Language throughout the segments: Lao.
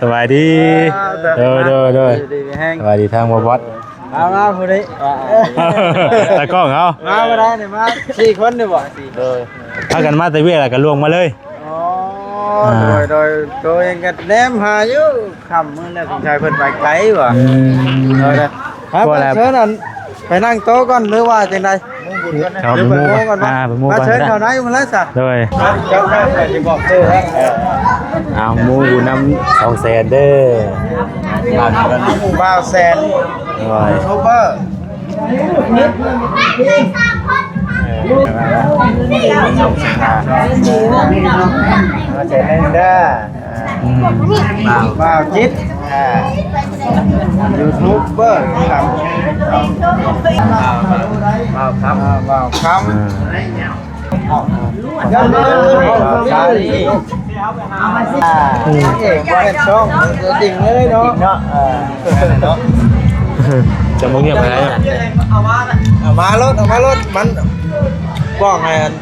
ສະບາຍດີ. ອ່າ ໂດຍ ໂດຍ ໂດຍ ຢູ່ດີມີແຮງ. ສະບາຍດີທາງບໍ່ບອດ. ມາ ມາຜູ້ໃດ ຕາກ້ອງເຮົາ ມາບໍ່ໄດ້ນີ້ ມາສີ່ຄົນນີ້ບໍ່? ໂດຍ ພາກັນມາແຕ່ວຽກ ແລ້ວກໍລ່ວງມາເລີຍ. ອໍ ອ່າ ໂດຍ ໂດຍ ໂຕເອງກໍແນມຫາຢູ່ ຄ່ຳມື້ແລ້ວ ສົງໄສເພິ່ນໄປໄກວ່າ. ອືມ ໂດຍ ໂດຍ ໄປ ບໍ່ແລ້ວ ເຊີນອັນ ໄປນັ່ງໂຕະກ່ອນ ຫຼືວ່າຈັ່ງໃດ? ເຂົ້າໄປໝູ່ກ່ອນ ອ່າ ໄປໝູ່ກ່ອນ ມາເຊີນເຂົ້າໃນພຸ້ນລະຊະ. ໂດຍ ເຈົ້າ ເຈົ້າ ເຈົ້າຊິບອກຊື່ແລ້ວ. ເອົາ ໝູ່ຢູ່ນຳສອງແສນເດີ ບ່າວແສນ. ໂດຍ ຢູທູບເບີ ເອີ ສອງແສນເດີ. ອືມ ບ່າວ ບ່າວຈິດ ອ່າ ຢູທູບເບີ ຄຳ ບ່າວ ບ່າວຄຳ ອ່າ ບ່າວຄຳ ອ່າ ອ່າ ອືມ ເອກບໍ່ແມ່ນຊ່ອງຕົວຈິງເລີຍເນາະ ເນາະ ເອີ ເນາະ ຈະບໍ່ງຽບປານໃດ. ເອົາມາໂລດ ເອົາມາໂລດ ມັນ ບອກໃຫ້ອັນ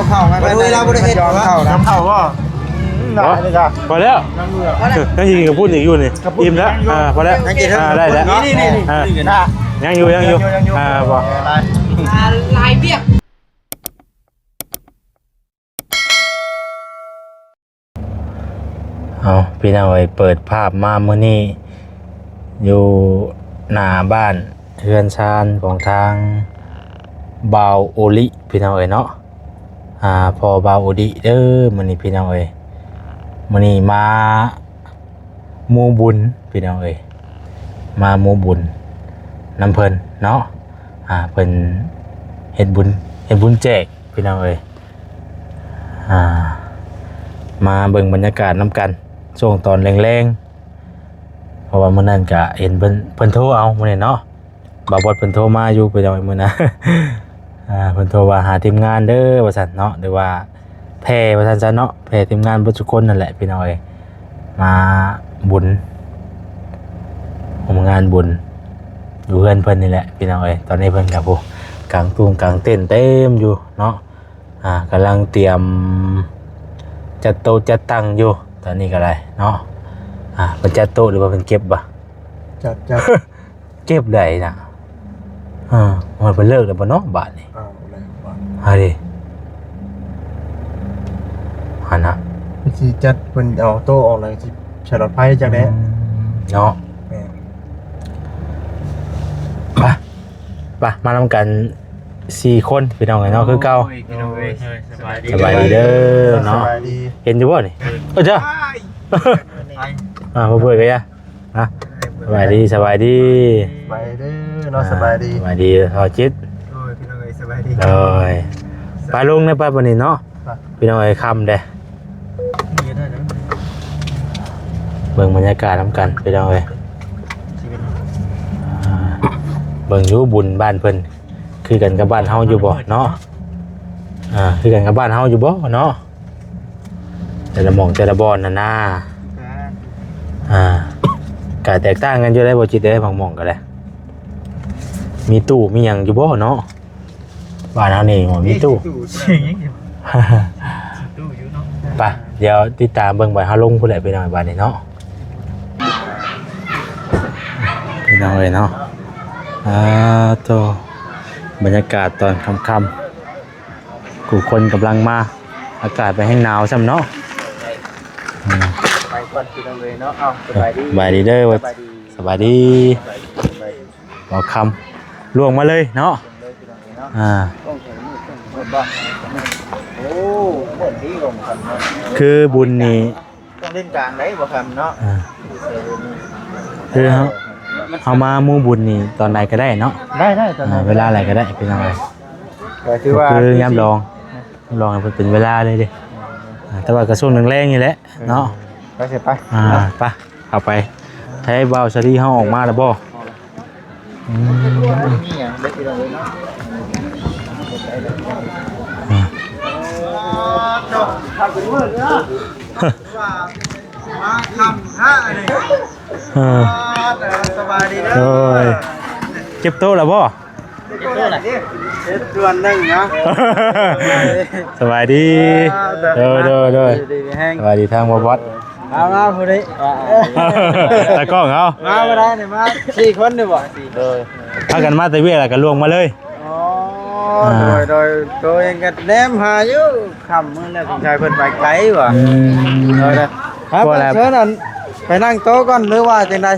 ເຂົ້າໄງ ມັນເວລາບໍ່ໄດ້ເຮັດ ເຂົ້າ ເຂົ້າບໍ່? ອືມ ໄດ້ເລີຍຈ້ະ ພໍແລ້ວ ຍັງຢູ່ ຍັງກິນກັບປຸ້ນອີກຢູ່ນີ້ ກັບປຸ້ນ ອີ່ມແລ້ວ ຍັງຢູ່ ອ່າ ພໍແລ້ວ ຍັງກິນ ອ່າ ໄດ້ແລ້ວ ນີ້ໆໆ ອ່າ ຍັງຢູ່ ຍັງຢູ່ ຍັງຢູ່ ອ່າ ບໍ່ ຫຼາຍວຽກ. ເອົາ ພີ່ນ້ອງເອີຍ ເປີດພາບມາມື້ນີ້ ຢູ່ໜ້າບ້ານເຮືອນຊານຂອງທາງບ່າວໂອລິ ພີ່ນ້ອງເອີຍເນາະ. ອ່າ ພໍ່ບ່າວໂອລິເດີ ມື້ນີ້ພີ່ນ້ອງເອີຍ ມື້ນີ້ມາໝູ່ບຸນ ພີ່ນ້ອງເອີຍ ມາໝູ່ບຸນນຳເພິ່ນເນາະ. ອ່າ ເພິ່ນເຮັດບຸນ ເຮັດບຸນແຈກ ພີ່ນ້ອງເອີຍ. ອ່າ ມາເບິ່ງບັນຍາກາດນຳກັນ ຊ່ວງຕອນແລງໆ ເພາະວ່າມື້ນັ້ນກະເຫັນເພິ່ນ ເພິ່ນໂທເອົາມື້ນີ້ເນາະ ບ່າວບອດເພິ່ນໂທມາຢູ່ ພີ່ນ້ອງເອີຍ ມື້ນັ້ນ ອ່າ ເພິ່ນໂທວ່າຫາທີມງານເດີວ່າຊັ້ນເນາະ ຫຼືວ່າແຜ່ວ່າຊັ້ນຊະເນາະ ແຜ່ທີມງານເບິດທຸກຄົນນັ້ນແຫຼະ ພີ່ນ້ອງເອີຍ ມາບຸນ ຮ່ວມງານບຸນຢູ່ເຮືອນເພິ່ນນີ້ແຫຼະ ພີ່ນ້ອງເອີຍ. ຕອນນີ້ເພິ່ນກະ ໂອ້ ກາງຕຸງກາງເຕັນເຕັມຢູ່ເນາະ. ອ່າ ກຳລັງຕຽມຈັດໂຕະຈັດຕັ່ງຢູ່ຕອນນີ້ກໍໄດ້ເນາະ. ອ່າ ເພິ່ນຈັດໂຕະ ຫຼືວ່າເພິ່ນເກັບວະ? ຈັດ ຈັດ ເກັບໄດ້ນະ. ອ່າ ມັນເພິ່ນເລີກແລ້ວບໍ່ເນາະບາດນີ້? ອ່າ ເລີກບາດ ຫາເດ ຫັ້ນນະ ຊິຈັດ ເພິ່ນເອົາໂຕະອອກແລ້ວຊິໃສ່ຫຼອດໄຟຈັກແດ່ ອືມ ເນາະ. ແມ່ນ ໄປ ໄປ ມານຳກັນ ສີ່ຄົນພີ່ນ້ອງເອີຍເນາະ ຄືເກົ່າ. ໂອ້ຍ ພີ່ນ້ອງເອີຍ ສະບາຍດີ ສະບາຍດີເດີເນາະ ສະບາຍດີ. ເຫັນຢູ່ບໍ່ນີ້? ເອີ ເຈົ້າ ອ່າ ບໍ່ເປີດກໍຢ່ານະ. ສະບາຍດີ ສະບາຍດີ ສະບາຍດີເດີເນາະ ອ່າ ສະບາຍດີ ສະບາຍດີ ເຮົາຈິດ. ໂອ້ຍ ພີ່ນ້ອງເອີຍ ສະບາຍດີ ໂດຍ. ໄປລົງໃນ ໄປບັດນີ້ເນາະ ໄປ ພີ່ນ້ອງເອີຍ ຄ່ຳເດ້. ເບິ່ງບັນຍາກາດນຳກັນ ພີ່ນ້ອງເອີຍ ອ່າ ເບິ່ງຢູ່ບຸນບ້ານເພິ່ນ ຄືກັນກັບບ້ານເຮົາຢູ່ບໍ່ເນາະ? ອ່າ ຄືກັນກັບບ້ານເຮົາຢູ່ບໍ່ເນາະ? ແຕ່ລະໝ່ອງແຕ່ລະບ່ອນຫັ້ນນາ ອ່າ ກະແຕກຕ່າງກັນຢູ່ໄດ໋ ບໍ່ຈິດເດ້ ບາງໝ່ອງກໍໄດ້ ມີຕູ້ມີຫຍັງຢູ່ບໍ່ເນາະ? ບ້ານເຮົານີ້ບໍ່ມີຕູ້ ມີຕູ້ ຕູ້ຢູ່ເນາະ. ໄປ ດຽວຕິດຕາມເບິ່ງ ບາດເຮົາລົງພຸ້ນແຫຼະ ພີ່ນ້ອງ ບາດນີ້ເນາະ ພີ່ນ້ອງເອີຍເນາະ. ອ່າ ໂຕ ບັນຍາກາດຕອນຄ່ຳໆ ຜູ້ຄົນກຳລັງມາ ອາກາດກໍແຮ່ງໜາວຊ້ຳເນາະ. ອືມ ໄປກ່ອນ ພີ່ນ້ອງເອີຍເນາະ. ເອົ້າ ສະບາຍດີ ສະບາຍດີເດີ ສະບາຍດີ ສະບາຍດີ ສະບາຍດີ ສະບາຍດີ. ບໍ່ຄ່ຳ ລ່ວງມາເລີຍເນາະ ລົງເລີຍ ພີ່ນ້ອງເອີຍເນາະ. ອ່າ ໂອ້ ໂອ້ ໂອ້ ເບິ່ງດີລົງກັນເນາະ ຄືບຸນນີ້ ຕ້ອງເລ່ນກາງໄດ້ບໍ່ຄ່ຳເນາະ. ອ່າ ຄືເຮົາ ເຮົາມາໝູ່ບຸນນີ້ຕອນໃດກໍໄດ້ເນາະ. ໄດ້ ໄດ້ ຕອນໃດ ອ່າ ເວລາໃດກໍໄດ້ ພີ່ນ້ອງເອີຍ. ກໍຄືວ່າ ຄືຍາມດອງ ດອງໃຫ້ເພິ່ນເປັນເວລາເລີຍເດ້. ອ່າ ແຕ່ວ່າກະຊ່ວງແລງໆນີ້ແຫຼະເນາະ. ເອີ ໄປເສຍໄປ ອ່າ ໄປ ເຂົ້າໄປ. ໃຊ້ບ່າວສາລີເຮົາອອກມາແລ້ວບໍ່? ອືມ ມີຫຍັງເດີພີ່ນ້ອງເອີຍເນາະ. ອ່າ ມາຄ່ຳແທ້ອັນນີ້. ເອີ ສະບາຍດີເດີ ໂດຍ. ເກັບໂຕະແລ້ວບໍ່? ເກັບໂຕະແລ້ວ ເກັບສ່ວນໜຶ່ງເນາະ. ສະບາຍດີ ອ່າ ໂດຍ ໂດຍ ໂດຍ ຢູ່ດີມີແຮງ ສະບາຍດີທາງບໍ່ບອດ. ເອົາມາຜູ້ນີ້ ຕາກ້ອງເຮົາ ມາບໍ່ໄດ້ນີ້ ມາສີ່ຄົນນີ້ບໍ່? ໂດຍ ພາກັນມາແຕ່ວຽກແລ້ວກໍລວງມາເລີຍ. ອໍ ອ່າ ໂດຍ ໂດຍ ໂຕເອງກໍແນມຫາຢູ່ ຄ່ຳມື້ແລ້ວ ສົງໄສເພິ່ນໄປໄກວ່າ ອືມ ໂດຍ ໂດຍ ໄປ ເຊີນອັນ ໄປນັ່ງໂຕະກ່ອນ ຫຼືວ່າຈັ່ງໃດ?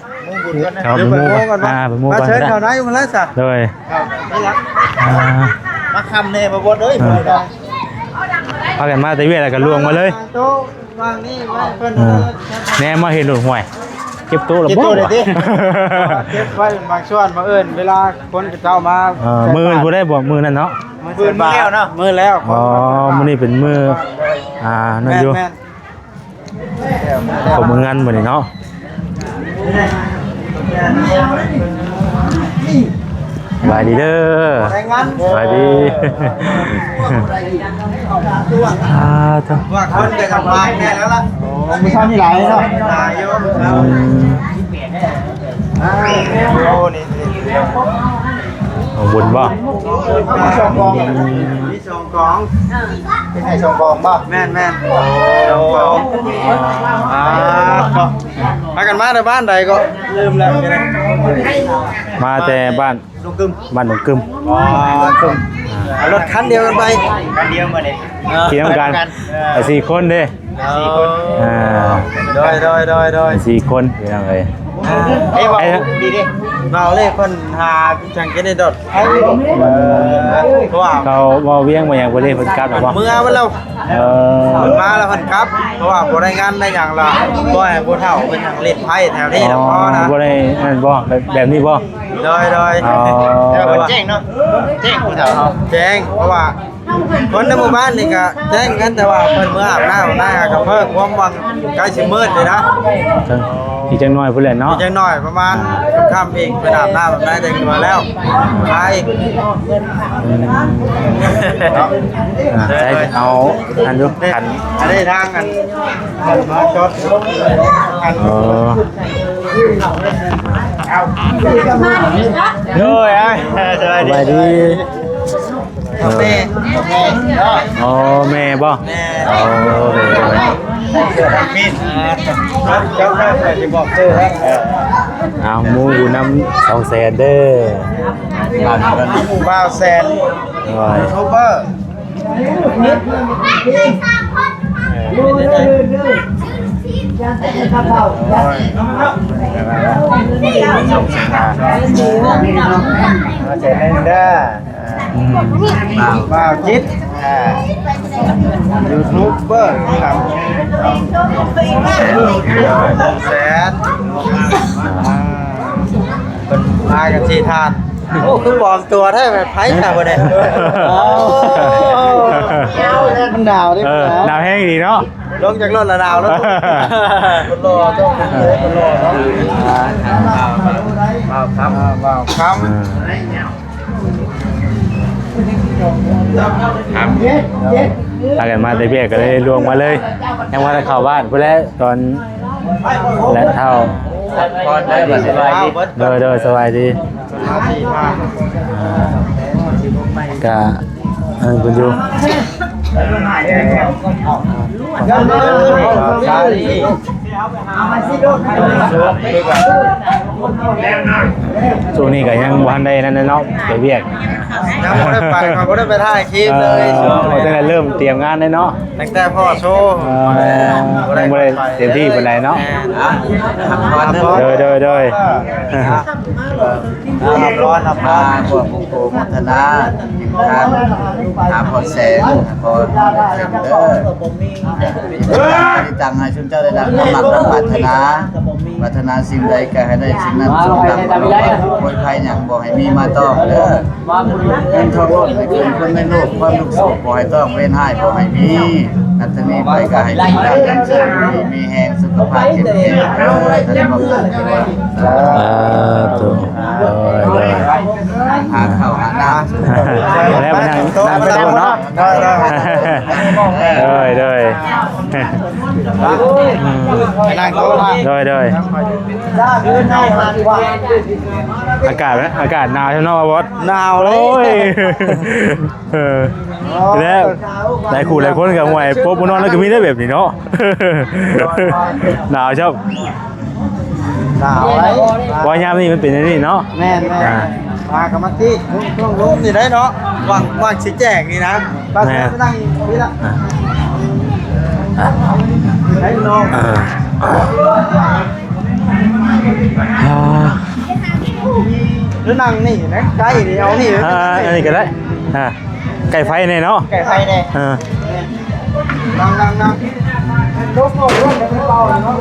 ເຂົ້າໄປໝູ່ກ່ອນ ອ່າ ໄປໝູ່ກ່ອນ ມາເຊີນເຂົ້າໃນພຸ້ນລະຊະ ໂດຍ ອ່າ ມາຄ່ຳແດ່ບໍ່ບົດເອີຍ ອ່າ ພາກັນມາແຕ່ວຽກແລ້ວກໍລວງມາເລີຍ ໂຕະ ວາງນີ້ໄວ້ເພິ່ນ ເອີ ແນມມາເຫັນໂລດ ຫ້ວຍ ເກັບໂຕະແລ້ວບໍ່ ເກັບໂຕະໄດ້ຕິ ເກັບໄວ້ເປັນບາງສ່ວນ ບັງເອີນເວລາຄົນເຂົາເຈົ້າມາ ເອີ ມື້ອື່ນບໍ່ໄດ້ບໍ່ ມື້ນັ້ນເນາະ ມື້ອື່ນມື້ແລ້ວເນາະ ມື້ແລ້ວ ອໍ ມື້ນີ້ເປັນມື້ ອ່າ ນັ້ນຢູ່ ແມ່ນໆ ເຂົ້າມື້ງານມື້ນີ້ເນາະ. ສະບາຍດີເດີ ສະບາຍດີ ອ່າ ໂທ້ ພວກຄົນກໍຈຳບາກແນ່ແລ້ວລະ ໂອ້ ມື້ເຊົ້ານີ້ຫຼາຍເນາະ ຫຼາຍຢູ່ ອືມ ອ່າ ໂອ້ ນີ້ ເອົາບຸນບໍ່? ມີສອງກອງ ມີສອງກອງ ເຮັດໃຫ້ສອງກອງບໍ່? ແມ່ນໆ ສອງກອງ ອ່າ ກໍ ພາກັນມາແຕ່ບ້ານໃດກໍລືມແລ້ວ ມາແຕ່ບ້ານ ດົງກຶມ ບ້ານດົງກຶມ ອໍ ດົງກຶມ ລົດຄັນດຽວກັນໄປ ຄັນດຽວມາເດ້ ຂີ່ນຳກັນ ເອີ ໄປສີ່ຄົນເດ້ ສີ່ຄົນ ອ່າ ໂດຍ ໂດຍ ໂດຍ ໂດຍ ໄປສີ່ຄົນ ພີ່ນ້ອງເອີຍ ເອີ ເວົ້າດີເດ້ ເວົ້າເລີຍ ເພິ່ນຫາຈັ່ງກິນໃນດອດ ເອີ ເພາະວ່າເຂົາເວົ້າວຽງມາຫຍັງ ບໍ່ໄດ້ເພິ່ນກັບແລ້ວບໍ່? ເມືອເບິດແລ້ວ ເອີ ເພິ່ນມາແລ້ວເພິ່ນກັບ ເພາະວ່າບໍ່ໄດ້ງານໄດ້ຫຍັງລະ ບໍ່ໃຫ້ຜູ້ເຖົ້າເພິ່ນຫຍັງຫຼິ້ນໄພ້ແຖວນີ້ລະ ອໍ ພໍນະ ບໍ່ໄດ້ນັ້ນບໍ່ ແບບ ແບບນີ້ບໍ່? ໂດຍ ໂດຍ ອໍ ແຕ່ວ່າເພິ່ນແຈ້ງເນາະ ແຈ້ງຜູ້ເຖົ້າເຮົາ ແຈ້ງ ເພາະວ່າຄົນໃນໝູ່ບ້ານນີ້ກະແຈ້ງກັນ ແຕ່ວ່າເພິ່ນເມືອອາບນ້ຳອາບໃນ ກະເພິ່ນຄວາມຫວັງໃກ້ຊິມືດນີ້ນະ ອີກຈັກໜ້ອຍພຸ້ນແຫຼະເນາະ ອີກຈັກໜ້ອຍ ປະມານຄ່ຳອີກ ເພິ່ນອາບນ້ຳອາບໃນຈັກໜ້ອຍແລ້ວ ໄປອີກ ອືມ ອ່າ ໃຊ້ເອົາອັນຢູ່ ຄັນ ອັນນີ້ທາງອັນ ເພິ່ນມາຈອດ ອັນ ອໍ ໂດຍ ອ້າຍ ສະບາຍດີ ສະບາຍດີ ແມ່ ແມ່ເນາະ ອໍ ແມ່ບໍ່? ແມ່ ໂອ້ ໂດຍ ໂດຍ ເຈົ້າ ເຈົ້າ ຂ້ອຍຊິບອກຊື່ ເອົາ ໝູ່ຢູ່ນຳສອງແສນເດີ ບ່າວແສນ ໂດຍ ຢູທູບເບີ ເຈົ້າແສນເດີ ອືມ ບ່າວຈິດ ອ່າ ຢູທູບເບີ ສອງແສນ ອ່າ ເພິ່ນມາກັນສີ່ທ່ານ ໂອ້ ຄືປອມຕົວແທ້ ແບບໃຜຊະບໍ່ໄດ້ ໂອ້ ມັນໜາວເດ້ ເອີ ໜາວແຮງອີ່ຫຼີເນາະ ລົງຈາກລົດລະໜາວແລ້ວ ຄົນຫຼໍ່ເຈົ້າ ເອີ ຄົນຫຼໍ່ເນາະ ບ່າວຄຳ ບ່າວຄຳ ອ່າ ພາກັນມາແຕ່ວຽກກໍເລີຍລ່ວງມາເລີຍ ຍັງບໍ່ໄດ້ເຂົ້າບ້ານພຸ້ນແຫຼະ ຕອນແລະເຖົ້າ ສະບາຍດີ ໂດຍ ໂດຍ ສະບາຍດີ ກະ ເອີ ເພິ່ນຢູ່ ຊ່ວງນີ້ກໍຍັງບໍ່ທັນໄດ້ນັ້ນເນາະ ໄປວຽກ ຍັງບໍ່ໄດ້ໄປ ຂ້ອຍບໍ່ໄດ້ໄປຖ່າຍຄລິບເລີຍ ເອີ ຕັ້ງແຕ່ເລີ່ມຕຽມງານເລີຍເນາະ ຕັ້ງແຕ່ພໍ່ໂຊ ເອີ ບໍ່ໄດ້ ຍັງບໍ່ໄດ້ເຕັມທີ່ປານໃດເນາະ ແມ່ນ ອ່ະ ພັກຜ່ອນເດີ ໂດຍ ໂດຍ ໂດຍ ອ່າ ຮັບພອນ ຮັບພອນ ອ່າ ພວກຜູ້ໂຄໂມທະນາ ທາງ ອ່າ ພໍ່ແສນ ພໍ່ແສນເດີ ທີ່ຕັ້ງໃຫ້ຊຸມເຈົ້າໄດ້ດັງຄວາມມັກຄວາມປາດຖະໜາ ປາດຖະໜາສິ່ງໃດກໍໃຫ້ໄດ້ສິ່ງນັ້ນ ສົມດັ່ງຄວາມໂພດໄພຫຍັງ ບໍ່ໃຫ້ມີມາຕ້ອງເດີ ເງິນທອງລົ້ນໃຫ້ເກີນຄົນໃນໂລກ ຄວາມທຸກໂສກບໍ່ໃຫ້ຕ້ອງ ເວນຮ້າຍບໍ່ໃຫ້ມີ ນັບແຕ່ນີ້ໄປກໍໃຫ້ມີລາບ ມີໂຊກ ມີແຮງ ສຸຂະພາບເຂັ້ມແຂງເດີ ສາທຸ ໂດຍ ໂດຍ ຫາເຂົ້າຫານ້ຳ ແລ້ວໄປນັ່ງ ນັ່ງໂຕະເນາະ ໂດຍ ໂດຍ ໂດຍ ອືມ ໄປນັ່ງໂຕະລະ ໂດຍ ໂດຍ ອາກາດ ອາກາດໜາວແທ້ເນາະ ບ່າວບອດ ໜາວເລີຍ ໂອ້ຍ ເອີ ແລ້ວຫຼາຍຄູ່ຫຼາຍຄົນກໍຫ່ວຍ ປົບມານອນແລ້ວກໍມີໄດ້ແບບນີ້ເນາະ ໜາວຊ້ຳ ໜາວເລີຍ ເພາະວ່າຍາມນີ້ມັນເປັນແນວນີ້ເນາະ ແມ່ນໆ ອ່າ ພາກັນມາທີ່ ຊ່ວງ ຊ່ວງລົມນີ້ໄດ໋ເນາະ ຫວ່າງ ຫວ່າງຊິແຈ້ງນີ້ນະ ແມ່ນ ໄປນັ່ງນີ້ລະ ອ່າ ໄດ້ເນາະ ອ່າ ອ່າ ຫຼືນັ່ງນີ້ນະ ໃກ້ນີ້ ເອົານີ້ ອ່າ ອັນນີ້ກໍໄດ້ ອ່າ ໃກ້ໄຟແດ່ເນາະ ໃກ້ໄຟແດ່ ເອີ ນັ່ງໆໆ ລົບ ລົບ ລົບ ເບົາເນາະ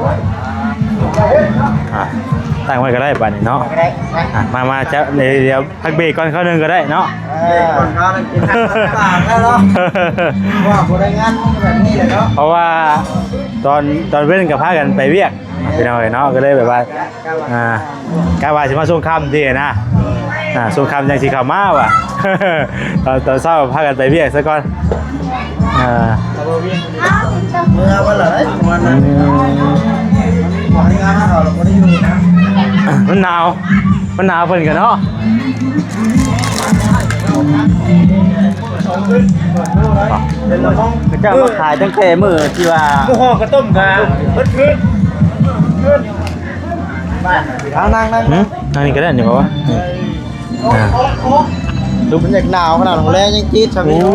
ອ່າ ຕັ້ງໄວ້ກໍໄດ້ບາດນີ້ເນາະ ກໍໄດ້ ອ່າ ມາ ມາ ຈະ ດຽວ ພັກເບຣກກ່ອນຄາວໜຶ່ງກໍໄດ້ເນາະ ເອີ ເບຣກກ່ອນຄາວໜຶ່ງ ກິນນ້ຳ ແລ້ວເນາະ ວ່າບໍ່ໄດ້ງານແບບນີ້ແຫຼະເນາະ ເພາະວ່າຕອນ ຕອນເວັນກໍພາກັນໄປວຽກ ພີ່ນ້ອງເອີຍເນາະ ກໍເລີຍແບບວ່າ ອ່າ ກະວ່າຊິມາຊ່ວງຄ່ຳຊີ້ນະ ອ່າ ຊ່ວງຄ່ຳຈັ່ງຊິເຂົ້າມາວ່າ ຕອນ ຕອນເຊົ້າພາກັນໄປວຽກຊະກ່ອນ ອ່າ ເມືອມັນລະໄດ້ ອືມ ມັນໜາວ ມັນໜາວເພິ່ນກໍເນາະ ເຂົາເຈົ້າມາຂາຍຕັ້ງແຕ່ມື້ທີ່ວ່າ ໝູ່ຫໍ່ກະຕົ້ມກະເບິດຄືນ ເອົານັ່ງ ນັ່ງ ຫືມ ນັ່ງນີ້ກໍໄດ້ນີ້ບໍ່ວະ ອ່າ ມັນຢາກໜາວຂະໜາດ ຫົວແລງຍັງຈີດຊ່ຳນີ້ ໂອ້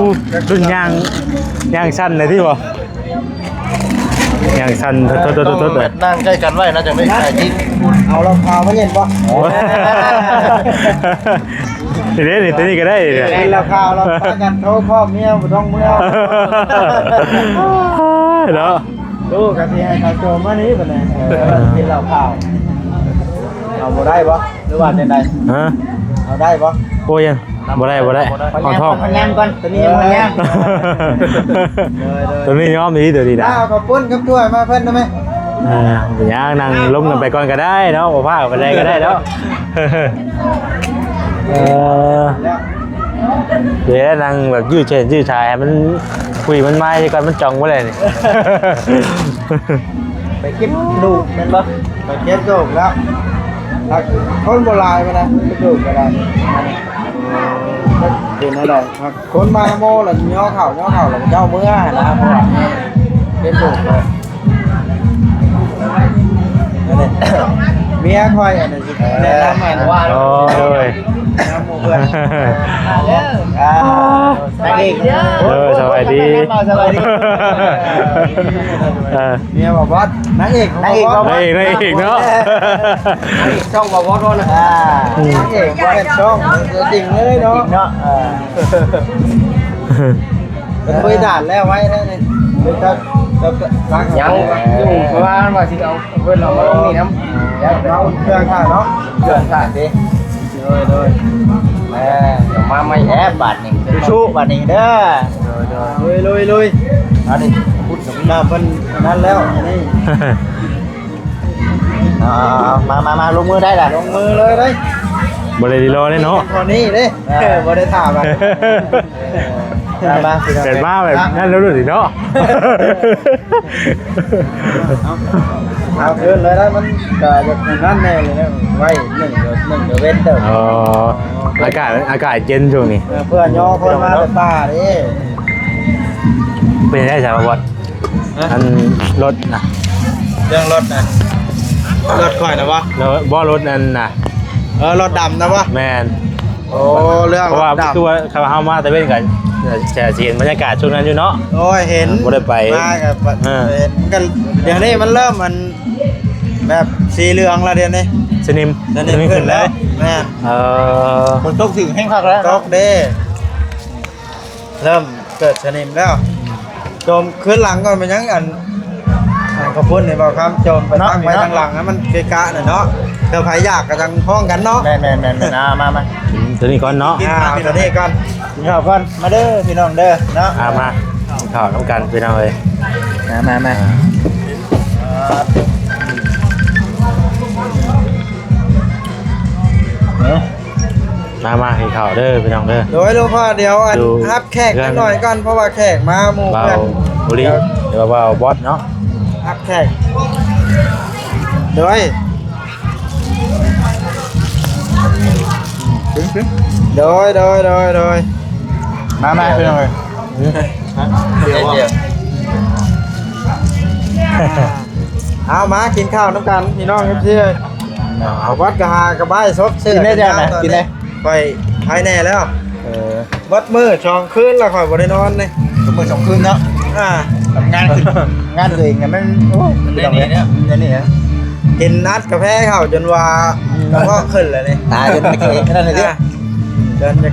ລຸ້ນຍ່າງ ຍ່າງສັ່ນເລີຍຕິບໍ່ ຍ່າງສັ່ນ ໂທດໆໆໆ ນັ່ງໃກ້ກັນໄວ້ນະ ຈັ່ງໄດ້ຂາຍຈີດ ເອົາລອງເອົາມາເຢັນບໍ່ ໂອ້ຍ ນີ້ເດ້ ນີ້ ຕົວນີ້ກໍໄດ້ນີ້ ກິນແລ້ວຄາວແລ້ວ ພາກັນໂທບອກເມຍບໍ່ຕ້ອງເມືອ ເນາະ ໂອ້ ກະຊິໃຫ້ເຂົາໂຈມມານີ້ບັດນີ້ ເອີ ກິນເຫຼົ້າຂາວ ເອົາບໍ່ໄດ້ບໍ່ ຫຼືວ່າຈັ່ງໃດ ຮະ ເອົາໄດ້ບໍ່ ໂອ້ຍ ບໍ່ໄດ້ ບໍ່ໄດ້ ເອົາທ້ອງ ພະຍາຍາມກ່ອນ ຕົວນີ້ຍັງບໍ່ຍາມ ໂດຍໆ ຕົວນີ້ຍອມດີ ຕົວນີ້ນະ ເອົາເຂົ້າປຸ້ນກັບຖ້ວຍມາເພິ່ນໄດ້ໄໝ ເອີ ບໍ່ເປັນຫຍັງ ນັ່ງລົມກັນໄປກ່ອນກໍໄດ້ເນາະ ບໍ່ພາກັນໄປໃດກໍໄດ້ເນາະ ເອີ ແລ້ວ ເດ້ ນັ່ງແບບຢືດເສັ້ນຢືດສາຍໃຫ້ມັນ ຄຸຍມັນມາຊິກ່ອນ ມັນຈ່ອງບໍ່ໄດ້ນີ້ ໄປເກັບລູກແມ່ນບໍ່ ໄປເກັບລູກແລ້ວ ຖ້າຄົນບໍ່ຫຼາຍປານໃດ ໄປເກັບລູກກໍໄດ້ ເປັນແນວໃດ ຄົນມາໂມລະຍໍເຂົ້າ ຍໍເຂົ້າ ແລ້ວເຈົ້າເມືອຫັ້ນນະ ເພາະວ່າເປັນລູກເລີຍ ເມຍຂ້ອຍອັນນີ້ ແນະນຳອັນ ອໍ ໂດຍ ນຳໝູ່ເພື່ອນ ອ່າ ນາງເອກ ເອີ ສະບາຍດີ ສະບາຍດີ ເອີ ເມຍບໍ່ບອດ ນາງເອກ ນາງເອກ ນາງເອກ ນາງເອກເນາະ ນາງເອກຊ່ອງບໍ່ບອດເນາະ ອ່າ ນາງເອກບໍ່ແມ່ນຊ່ອງ ຕົວຈິງເລີຍເນາະ ຕົວຈິງເນາະ ເອີ ເພິ່ນເຄີຍດ່ານແລ້ວໄວ້ແລ້ວນີ້ ເພິ່ນກໍ ກໍ ກໍ ຍັງຢູ່ ເພາະວ່າວ່າຊິເອົາ ເພິ່ນເອົາມາລົງນີ້ນຳ ເອົາເຄື່ອງຖ້າເນາະ ເຄື່ອງຖ້າເດ້ ໂດຍ ໂດຍ ແໝ ດຽວມາໃໝ່ແລ້ວບາດນີ້ ສູ້ໆ ບາດນີ້ເດີ ໂດຍ ໂດຍ ລຸຍໆ ອັນນີ້ພຸດກັບນ້ຳເພິ່ນອັນນັ້ນແລ້ວ ອັນນີ້ ເອົາໆໆ ມາໆໆ ລົງມືໄດ້ລະ ລົງມືເລີຍເດ້ ບໍ່ໄດ້ລີລໍເດ້ເນາະ ເທົ່ານີ້ເດ້ ເອີ ບໍ່ໄດ້ຖາມ ມາ ມາ ເກີດມາແບບນັ້ນແລ້ວເນາະ ເອົາ ເອົາຄືນເລີຍໄດ້ ມັນກະຢາກນັ້ນແນ່ເລີຍນະ ໄວ້ໜຶ່ງ ໜຶ່ງເດືອນເວັນເຕີບ ອໍ ອາກາດ ອາກາດເຢັນຊ່ວງນີ້ ເອີ ເພື່ອຍໍຄົນມາແຕ່ປ່າເດ້ ເປັນໄງສາວະ? ຮະ? ອັນລົດນະ ເລື່ອງລົດນະ ລົດຂ້ອຍນະບໍ່? ລົດ ບໍ່ ລົດນັ້ນນະ ເອີ ລົດດຳນະບໍ່? ແມ່ນ ໂອ້ ເລື່ອງ ເພາະວ່າ ລົດດຳ ຄືວ່າ ຄັນວ່າເຮົາມາຕາເວັນກໍ ຈະ ຈະເຫັນບັນຍາກາດຊ່ວງນັ້ນຢູ່ເນາະ ໂອ້ຍ ເຫັນ ບໍ່ໄດ້ໄປ ມາກໍ ເອີ ເຫັນກັນ ດຽວນີ້ມັນເລີ່ມ ອັນ ແບບສີເຫຼືອງລະ ດຽວນີ້ ສະໜິມ ສະໜິມຂຶ້ນແລ້ວ ແມ່ນ ເອີ ຝົນຕົກຖືກແຮງຄັກແລ້ວ ຕົກເດ້ ເລີ່ມເກີດສະໜິມແລ້ວ ໂຈມຄືນຫຼັງກ່ອນ ເປັນຫຍັງ ອັນ ອັນຂະປຸ້ນນີ້ ເບົາຄຳ ໂຈມໄປຕັ້ງໄວ້ທາງຫຼັງ ໃຫ້ມັນເກະກະໜ້ອຍເນາະ ເທື່ອໃຜຢາກກໍຈັ່ງຮ້ອງກັນເນາະ ແມ່ນໆໆໆ ອ່າ ມາໆ ອືມ ຕົວນີ້ກ່ອນເນາະ ອ່າ ເອົາຕົວນີ້ກ່ອນ ກິນເຂົ້າກ່ອນ ມາເດີພີ່ນ້ອງເດີເນາະ ອ່າ ມາ ກິນເຂົ້ານຳກັນພີ່ນ້ອງເອີຍ ມາໆໆ ອ່າ ເນາະ ມາ ມາ ກິນເຂົ້າເດີພີ່ນ້ອງເດີ ໂດຍ ຫຼວງພໍ່ ດຽວອັນ ຮັບແຂກຈັກໜ້ອຍກ່ອນ ເພາະວ່າແຂກມາ ໝູ່ເພື່ອນ ບ່າວບຸລີ ຫຼືວ່າບ່າວບອດເນາະ ຮັກແຂກ ໂດຍ ໂດຍ ໂດຍ ໂດຍ ໂດຍ ມາ ມາ ພີ່ນ້ອງເອີຍ ດຽວ ເອົາມາກິນຂ້າວນຳກັນ ພີ່ນ້ອງເອັຟຊີ ເອົາ ເອົາ ວັດກະຫາກະບາຍສົດເຊີ ກິນໄດ້ຈ້ານະ ກິນໄດ້ ຂ້ອຍໄປແດ່ແລ້ວ ເອີ ເບິດມື້ສອງຄືນແລ້ວ ຂ້ອຍບໍ່ໄດ້ນອນເດ້ ເບິດມື້ສອງຄືນເນາະ ອ່າ ງານ ງານຕົວເອງນະ ມັນ ໂອ້ ມັນໄດ້ນີ້ເນາະ ໄດ້ນີ້ນະ ກິນອັດກາແຟເຂົ້າຈົນວ່າ ອືມ ກະເພາະຂຶ້ນແລ້ວນີ້ ຕາຍຈົນເກຂະໜາດນີ້ ອ່າ ຈົນຈະ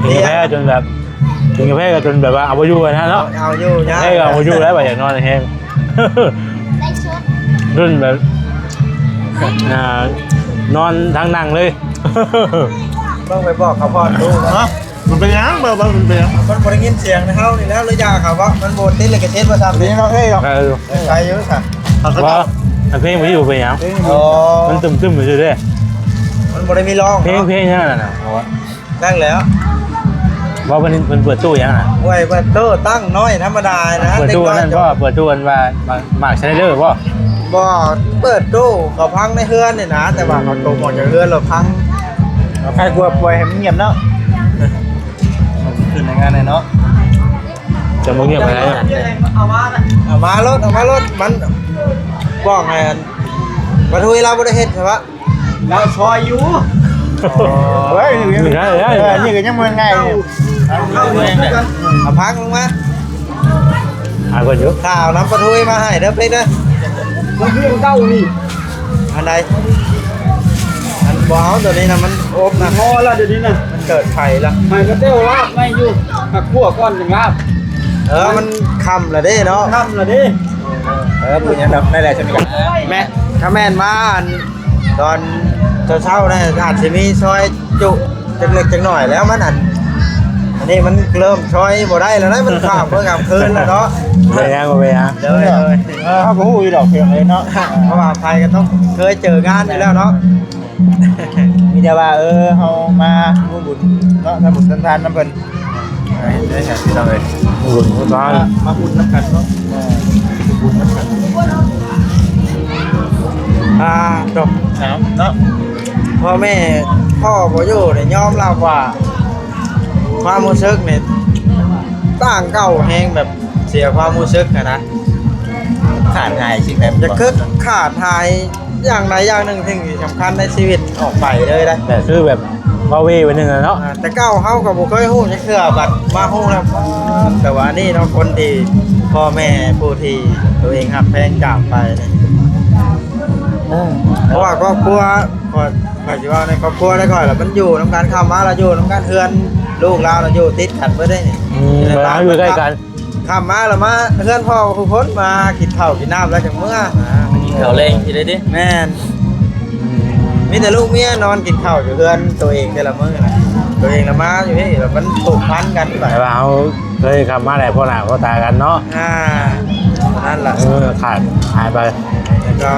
ກິນກາແຟຈົນແບບ ກິນກາແຟກໍຈົນແບບວ່າເອົາບໍ່ຢູ່ນະເນາະ ເອົາຢູ່ຍາກ ເອີ ເອົາບໍ່ຢູ່ແລ້ວ ບາດຢາກນອນແຮງ ໄດ້ຊຸດ ຈົນແບບ ອ່າ ນອນທາງນັ່ງເລີຍ ຕ້ອງໄປບອກເຂົາກ່ອນ ຮູ້ເນາະ ມັນເປັນຫຍັງ? ບໍ່ ບໍ່ ມັນເປັນຫຍັງ? ມັນບໍ່ໄດ້ຍິນສຽງໃນເຮົານີ້ແລ້ວ ຫຼືຢ່າເຂົາເວົ້າ ມັນບໍ່ຕິດລິຂະສິດວ່າຊັ້ນ ນີ້ເນາະ ເອີຍ ເອີ ເອີ ໃສ່ຢູ່ຊັ້ນ ເຂົາກໍ ວ່າ ອັນເພງບໍ່ຢູ່ເປັນຫຍັງ? ເພງບໍ່ ອໍ ມັນຕຶມໆຢູ່ເດ້ ມັນບໍ່ໄດ້ມີຮ້ອງ ເພງ ເພງຫຍັງນັ້ນນະ? ນັ້ນແຫຼະ ບໍ່ ເພິ່ນ ເພິ່ນເປີດຕູ້ຫຍັງນະ? ໂອ້ຍ ເປີດຕູ້ຕັ້ງນ້ອຍທຳມະດານະ ເປີດຕູ້ອັນນັ້ນບໍ່? ເປີດຕູ້ອັນວ່າ ໝາກ ໝາກສະໄລເດີບໍ່? ບໍ່ ເປີດຕູ້ເຂົາພັງໃນເຮືອນນີ້ນະ ແຕ່ວ່າເຂົາຕົມອອກຈາກເຮືອນແລ້ວພັງ ເອົາ ໃຄກວ່າປ່ອຍໃຫ້ມັນງຽບເນາະ ຂຶ້ນໃນງານແນ່ເນາະ ຈະບໍ່ງຽບປານໃດ ເອົາມາໂລດ ເອົາມາໂລດ ມັນ ບອກໃຫ້ອັນ ປາທຸຍລາວບໍ່ໄດ້ເຮັດໃຊ່ປະ? ລາວຊອຍຢູ່ ໂອ້ຍ ນີ້ກໍຍັງບໍ່ງ່າຍຢູ່ ເອົາຜັກລົງມາ ຫາເພິ່ນຢູ່ ຂ້າເອົານ້ຳປາທູມາໃຫ້ເດີເປັກເດີ ມັນຄືອັນເກົ່ານີ້ ອັນໃດ? ອັນບໍ່ເອົາ ໂຕນີ້ນະ ມັນອົບນະ ພໍລະ ດຽວນີ້ນະ ມັນເກີດໄຟລະ ໃໝ່ກໍແຕ້ວລາບໃໝ່ຢູ່ ຫາກຂົ້ວກ່ອນຈັ່ງລາບ ເອີ ມັນຄ່ຳລະເດ້ເນາະ ຄ່ຳລະເດ້ ເອີ ບໍ່ເປັນຫຍັງດອກ ໄດ້ແຫຼະ ຊ່ຳນີ້ກໍ ແມ່ນ ຖ້າແມ່ນມາອັນ ຕອນເຊົ້າໆນະ ອາດຊິມີຊອຍຈຸຈັກເລັກຈັກໜ້ອຍແລ້ວ ມັນອັນ ອັນນີ້ມັນເລີ່ມຊອຍບໍ່ໄດ້ແລ້ວນະ ມັນຂ້າມມື້ຂ້າມຄືນແລ້ວເນາະ ບໍ່ເປັນຫຍັງ ບໍ່ເປັນຫຍັງ ໂດຍ ໂດຍ ເອີ ເຮົາກໍຮູ້ຢູ່ດອກ ເພງເລີຍເນາະ ເພາະວ່າໃຜກໍຕ້ອງເຄີຍເຈີງານຢູ່ແລ້ວເນາະ ມີແຕ່ວ່າ ເອີ ເຮົາມາຮ່ວມບຸນເນາະ ທຳບຸນທຳທານນຳເພິ່ນ ໄດ້ ໄດ້ ພີ່ນ້ອງເອີຍ ບຸນທານ ມາບຸນນຳກັນເນາະ ເອີ ບຸນນຳກັນ ອ່າ ໂຕ ເນາະ ພໍ່ແມ່ພໍ່ບໍ່ຢູ່ນີ້ຍອມຮັບວ່າ ຄວາມຮູ້ສຶກນີ້ຕ່າງເກົ່າແຮງ ແບບເສຍຄວາມຮູ້ສຶກຫັ້ນນະ ຂາດຫາຍສິ່ງໃດ ຢາກຄືຂາດຫາຍ ຢ່າງໃດຢ່າງໜຶ່ງ ສິ່ງທີ່ສຳຄັນໃນຊີວິດອອກໄປເລີຍນະ ແບບຄືແບບເວົ້າເວໄປໜຶ່ງແລ້ວເນາະ ອ່າ ແຕ່ເກົ່າເຮົາກໍບໍ່ເຄີຍຮູ້ຈັກເທື່ອ ບັດມາຮູ້ແລ້ວ ແຕ່ວ່າອັນນີ້ເນາະ ຄົນທີ່ພໍ່ແມ່ຜູ້ທີ່ຕົວເອງຮັກແພງຈາກໄປນີ້ ເອີ ເພາະວ່າຄອບຄົວ ຂ້ອຍ ຂ້ອຍຊິເວົ້າໃນຄອບຄົວໄດ້ຂ້ອຍລະ ມັນຢູ່ນຳກັນ ຄ່ຳມາລະຢູ່ນຳກັນ ເຮືອນລູກລາວລະຢູ່ຕິດກັນເບິດເດ້ນີ້ ອືມ ຢູ່ໃກ້ກັນ ຄ່ຳມາລະມາເຮືອນພໍ່ທຸກຄົນ ມາກິນເຂົ້າກິນນ້ຳແລ້ວຈັ່ງເມືອ ກິນເຂົ້າແລງຊິໄດ້ຕິ ແມ່ນ ມີແຕ່ລູກເມຍນອນກິນເຂົ້າຢູ່ເຮືອນໂຕເອງແຕ່ລະມື້ນະ ໂຕເອງລະມາຢູ່ພີ້ ລະມັນຜູກພັນກັນໄປ ແຕ່ວ່າເຮົາເຄີຍຂ້າມມາໄດ້ພໍ້ໜ້າພໍ້ຕາກັນເນາະ ອ່າ ນັ້ນລະ ເອີ ຂາດຫາຍໄປ ແລ້ວກໍ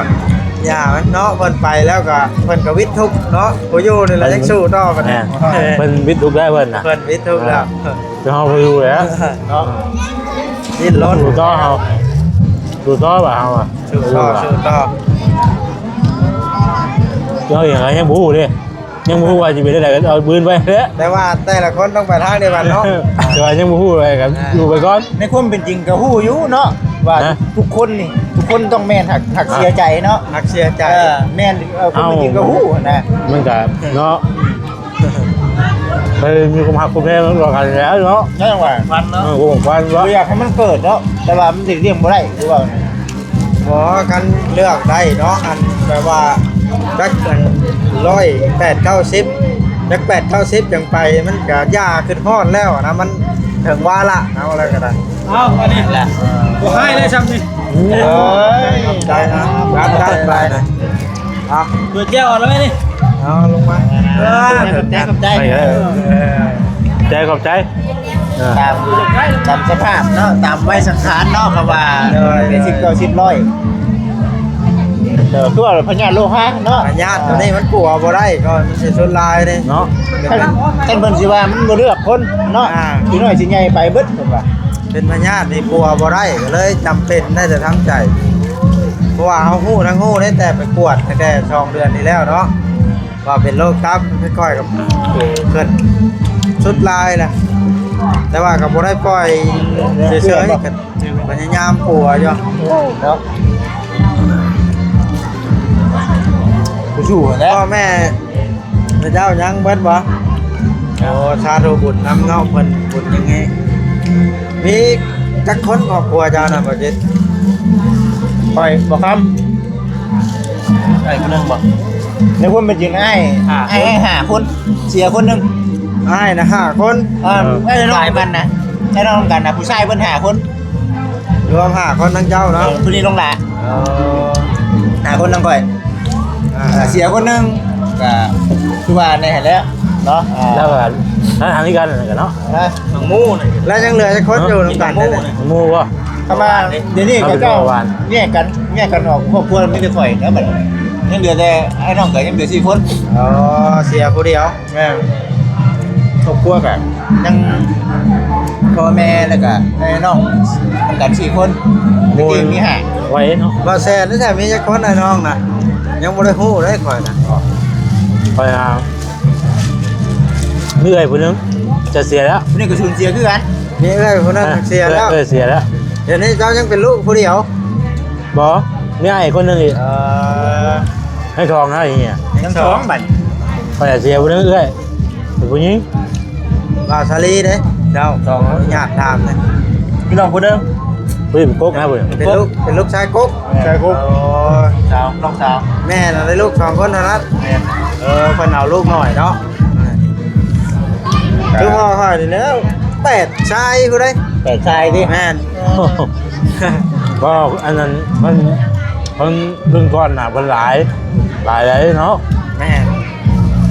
ຢ່າມັນເນາະ ເພິ່ນໄປແລ້ວກໍ ເພິ່ນກໍວິດທຸກເນາະ ຜູ້ຢູ່ນີ້ລະຍັງສູ້ຕໍ່ບັດນີ້ ແມ່ນ ເພິ່ນວິດທຸກໄດ້ເພິ່ນນະ ເພິ່ນວິດທຸກແລ້ວ ອ່າ ເຮົາບໍ່ຢູ່ແລ້ວເນາະ ດີ້ນລົນ ສູ້ຕໍ່ເຮົາ ສູ້ຕໍ່ວ່າເຮົາອະ ສູ້ຕໍ່ ສູ້ຕໍ່ ເຈົ້າເອງກໍຍັງບໍ່ຮູ້ເດ້ ຍັງບໍ່ຮູ້ວ່າຊິເປັນຈັ່ງໃດ ກໍເອົາບືນໄປແຫຼະ ແຕ່ວ່າແຕ່ລະຄົນຕ້ອງໄປທາງດຽວກັນເນາະ ແຕ່ວ່າຍັງບໍ່ຮູ້ວ່າ ກໍ ອ່າ ຢູ່ໄປກ່ອນ ໃນຄວາມເປັນຈິງກໍຮູ້ຢູ່ເນາະ ວ່າ ຮະ ທຸກຄົນນີ້ ທຸກຄົນຕ້ອງແມ່ນຮັກ ຮັກເສຍໃຈເນາະ ຮັກເສຍໃຈ ເອີ ແມ່ນ ເອີ ຄວາມເປັນຈິງກໍຮູ້ຫັ້ນນະ ມັນກໍເນາະ ເອີ ມີຄວາມຮັກຄວາມແພງຕໍ່ກັນແລ້ວເນາະ ຍັງວ່າ ເອີ ຄວາມຫວັງເນາະ ບໍ່ຢາກໃຫ້ມັນເກີດເນາະ ແຕ່ວ່າມັນຫຼີກລ້ຽງບໍ່ໄດ້ ຄືວ່າ ບໍ່ ຄັນເລືອກໄດ້ເນາະ ອັນແບບວ່າຈັກອັນຮ້ອຍແປດເກົ້າສິບ ຈັກແປດເກົ້າສິບຈັ່ງໄປ ມັນກະຢ່າຄຶດຮອດແລ້ວນະ ມັນເຖິງວາລະນະ ວ່າແລ້ວກໍໄດ້ ເອົາ ອັນນີ້ ນັ້ນແຫຼະ ບໍ່ໃຫ້ໄດ້ຊ່ຳນີ້ ເອີຍ ຂອບໃຈນະ ກັບກັນໄປນະ ເອົາ ເປີດແກ້ວເອົາແລ້ວແມ່ນີ້ ເອົາລົງມາ ເອີ ຂອບໃຈ ຂອບໃຈ ເອີ ຂອບໃຈ ຂອບໃຈ ເອີ ຕາມ ຕາມສະພາບເນາະ ຕາມໄວສັງຂານເນາະ ເຂົາວ່າ ໂດຍ ແປດສິບ ເກົ້າສິບ ຮ້ອຍ ເອີ ຄືວ່າພະຍາດໂລຫະເນາະ ພະຍາດໂຕນີ້ມັນປົວບໍ່ໄດ້ ກໍມັນຊິຊົນລາຍເດ້ເນາະ ຄັນ ຄັນເພິ່ນຊິວ່າມັນບໍ່ເລືອກຄົນເນາະ ອ່າ ຊິນ້ອຍຊິໃຫຍ່ໄປເບິດເພິ່ນວ່າ ເປັນພະຍາດນີ້ປົວບໍ່ໄດ້ ກໍເລີຍຈຳເປັນໄດ້ແຕ່ທຳໃຈ. ເພາະວ່າເຮົາຮູ້ທັງຮູ້ເດ້ ແຕ່ໄປກວດຕັ້ງແຕ່ສອງເດືອນທີ່ແລ້ວເນາະ ວ່າເປັນໂລກຕັບ ຄ່ອຍໆ ກໍຂຶ້ນສຸດລາຍແຫຼະ ແຕ່ວ່າກໍບໍ່ໄດ້ປ່ອຍເສີຍໆ ກໍພະຍາຍາມປົວຢູ່ເນາະ ສູ້ໆ ຫັ້ນແຫຼະ ພໍ່ແມ່ ພະເຈົ້າຍັງເບິດບໍ່? ໂອ້ ສາທຸບຸນນຳເນາະ ເພິ່ນບຸນຍັງໃຫ້ ມີຈັກຄົນຄອບຄົວເຈົ້ານະ ບໍ່ຈິດ? ຂ້ອຍບໍ່ຄຳ ອ້າຍຄົນໜຶ່ງບໍ່? ໃນຄວາມເປັນຈິງອ້າຍ ຫ້າຄົນ ອ້າຍຫ້າຄົນ ເສຍຄົນໜຶ່ງ ອ້າຍນະຫ້າຄົນ ເອີ ເອີ ອ້າຍນ້ອງ ຫຼາຍມັນນະ ອ້າຍນ້ອງນຳກັນນະ ຜູ້ຊາຍເພິ່ນຫ້າຄົນ ລວມຫ້າຄົນທັງເຈົ້າເນາະ ເອີ ຜູ້ນີ້ນ້ອງຫຼ້າ ເອີ ຫ້າຄົນທັງຂ້ອຍ ອ່າ ເສຍຄົນໜຶ່ງ ກະຄືວ່າແນ່ຫັ້ນແຫຼະເນາະ ອ່າ ແລ້ວກໍ ແລ້ວທາງນີ້ກັນນັ້ນກະເນາະ ຮະ ໝູ່ນີ້ ແລ້ວຍັງເຫຼືອຈັກຄົນຢູ່ນຳກັນເດ້? ໝູ່ບໍ່? ປະມານ ດຽວນີ້ເຂົາເຈົ້າແຍກກັນ ແຍກກັນອອກ ຄອບຄົວມີແຕ່ຂ້ອຍແລ້ວບັດນີ້ ຍັງເຫຼືອແຕ່ອ້າຍນ້ອງ ກໍຍັງເຫຼືອສີ່ຄົນ ອໍ ເສຍຜູ້ດຽວ ແມ່ນ ຄອບຄົວກະຍັງ ພໍ່ແມ່ ແລ້ວກະແມ່ນ້ອງນຳກັນສີ່ຄົນ ຕະກີ້ມີຫ້າ ໄວເນາະ ບໍ່ແຊນແທ້ ມີຈັກຄົນອ້າຍນ້ອງນະ ຍັງບໍ່ໄດ້ຮູ້ເດ້ຂ້ອຍນະ ຂ້ອຍຫາ ມີເອື້ອຍຜູ້ໜຶ່ງຈະເສຍແລ້ວ ຜູ້ນີ້ກໍສູນເສຍຄືກັນ ມີເອື້ອຍຜູ້ນັ້ນເສຍແລ້ວ ເອື້ອຍເສຍແລ້ວ ດຽວນີ້ເຈົ້າຍັງເປັນລູກຜູ້ດຽວ? ບໍ່ ມີອ້າຍຄົນໜຶ່ງອີກ ເອີ ໃຫ້ທອງເຮົາອີກ ທັງສອງບັດ ຂ້ອຍເສຍຜູ້ໜຶ່ງເອື້ອຍ ເປັນຜູ້ຍິງ ບ່າວສາລີເດ້ ເຈົ້າ ສອງ ຂໍອະນຸຍາດຖາມເດ້ ພີ່ນ້ອງຜູ້ໜຶ່ງ ຜູ້ນີ້ເປັນກົກນະ ຜູ້ນີ້ ເປັນລູກ ເປັນລູກຊາຍກົກ ຊາຍກົກ ໂອ້ ສາວ ນ້ອງສາວ ແມ່ນ ໄດ້ລູກສອງຄົນເທົ່ານັ້ນ ແມ່ນ ເອີ ເພິ່ນເອົາລູກນ້ອຍເນາະ ຄືພໍ່ຂ້ອຍນີ້ແຫຼະ ແປດຊາຍພຸ້ນເດ້ ແປດຊາຍຕິ ແມ່ນ ບໍ່ ອັນນັ້ນມັນ ມັນ ລຸ້ນກ່ອນນະເພິ່ນຫຼາຍ ຫຼາຍໃດເນາະ ແມ່ນ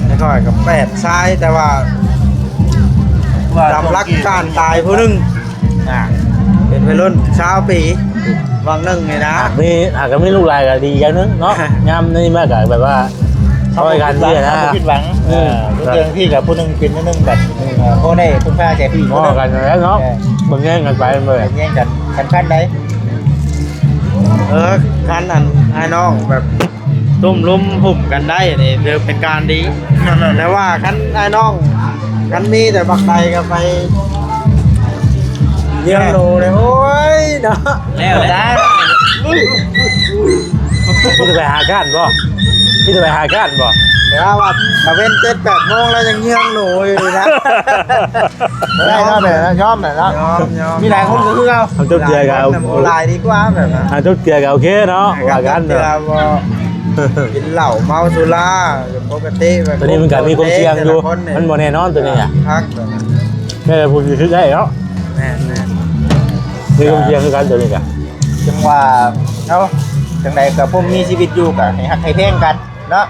ແຕ່ຂ້ອຍກໍແປດຊາຍ ແຕ່ວ່າ ວ່າ ຕາມຫຼັກການຕາຍຜູ້ໜຶ່ງ ອ່າ ເປັນໄວລຸ້ນຊາວປີ ຫວ່າງໜຶ່ງນີ້ນະ ຫາກມີ ຫາກກໍມີລູກຫຼາຍກໍດີຢ່າງໜຶ່ງເນາະ ຍາມນີ້ມາກໍແບບວ່າ ຊ່ອຍກັນນີ້ນະ ບໍ່ຜິດຫວັງ ເອີ ເອີ ເລື່ອງທີ່ກັບຜູ້ໜຶ່ງເປັນໜຶ່ງບັດ ເອີ ພໍໄດ້ເພິ່ງພາໃຈຜູ້ອີກຜູ້ໜຶ່ງ ພໍກັນແລ້ວເນາະ ເອີ ເບິ່ງແຍງກັນໄປເບິ່ງ ເບິ່ງແຍງກັນສຳຄັນໃດ ເອີ ຄັນອັນອ້າຍນ້ອງແບບ ຕຸ້ມລຸມຫຸ້ມກັນໄດ້ນີ້ຖືເປັນການດີ ແຕ່ວ່າຄັນອ້າຍນ້ອງ ຄັນມີແຕ່ບັກໃດກໍໄປເຍືອງໂຫຼເລີຍ ໂອ້ຍເນາະ ແລ້ວແຫຼະ ມີແຕ່ໄປຫາກ້ານບໍ່? ມີແຕ່ໄປຫາກ້ານບໍ່? ແຕ່ວ່າຕາເວັນເຈັດແປດໂມງແລ້ວຍັງເຍືອງໂຫຼຢູ່ນະ ບໍ່ໄດ້ເນາະ ແບບນັ້ນຍອມແຫຼະເນາະ ຍອມ ຍອມ ມີຫຼາຍຄົນກໍຄືເກົ່າ ເອົາຈົບເທື່ອກໍເອົາ ຫຼາຍດີກວ່າແບບນັ້ນ ເອົາຈົບເທື່ອກໍໂອເຄເນາະ ວ່າກັນເນາະ ກິນເຫຼົ້າເມົາສຸລາ ປົກກະຕິແບບ ໂຕນີ້ມັນກໍມີຄວາມສ່ຽງຢູ່ ແຕ່ລະຄົນນີ້ ມັນບໍ່ແນ່ນອນໂຕນີ້ອະ ຄັກແບບນັ້ນ ແມ່ນແຫຼະ ຜູ້ທີ່ຖືກໄດ້ເນາະ ແມ່ນໆ ມີຄວາມສ່ຽງຄືກັນໂຕນີ້ກະ ຈັ່ງວ່າເນາະ ຈັ່ງໃດກໍພົມມີຊີວິດຢູ່ກໍໃຫ້ຮັກໃຫ້ແພງກັນເນາະ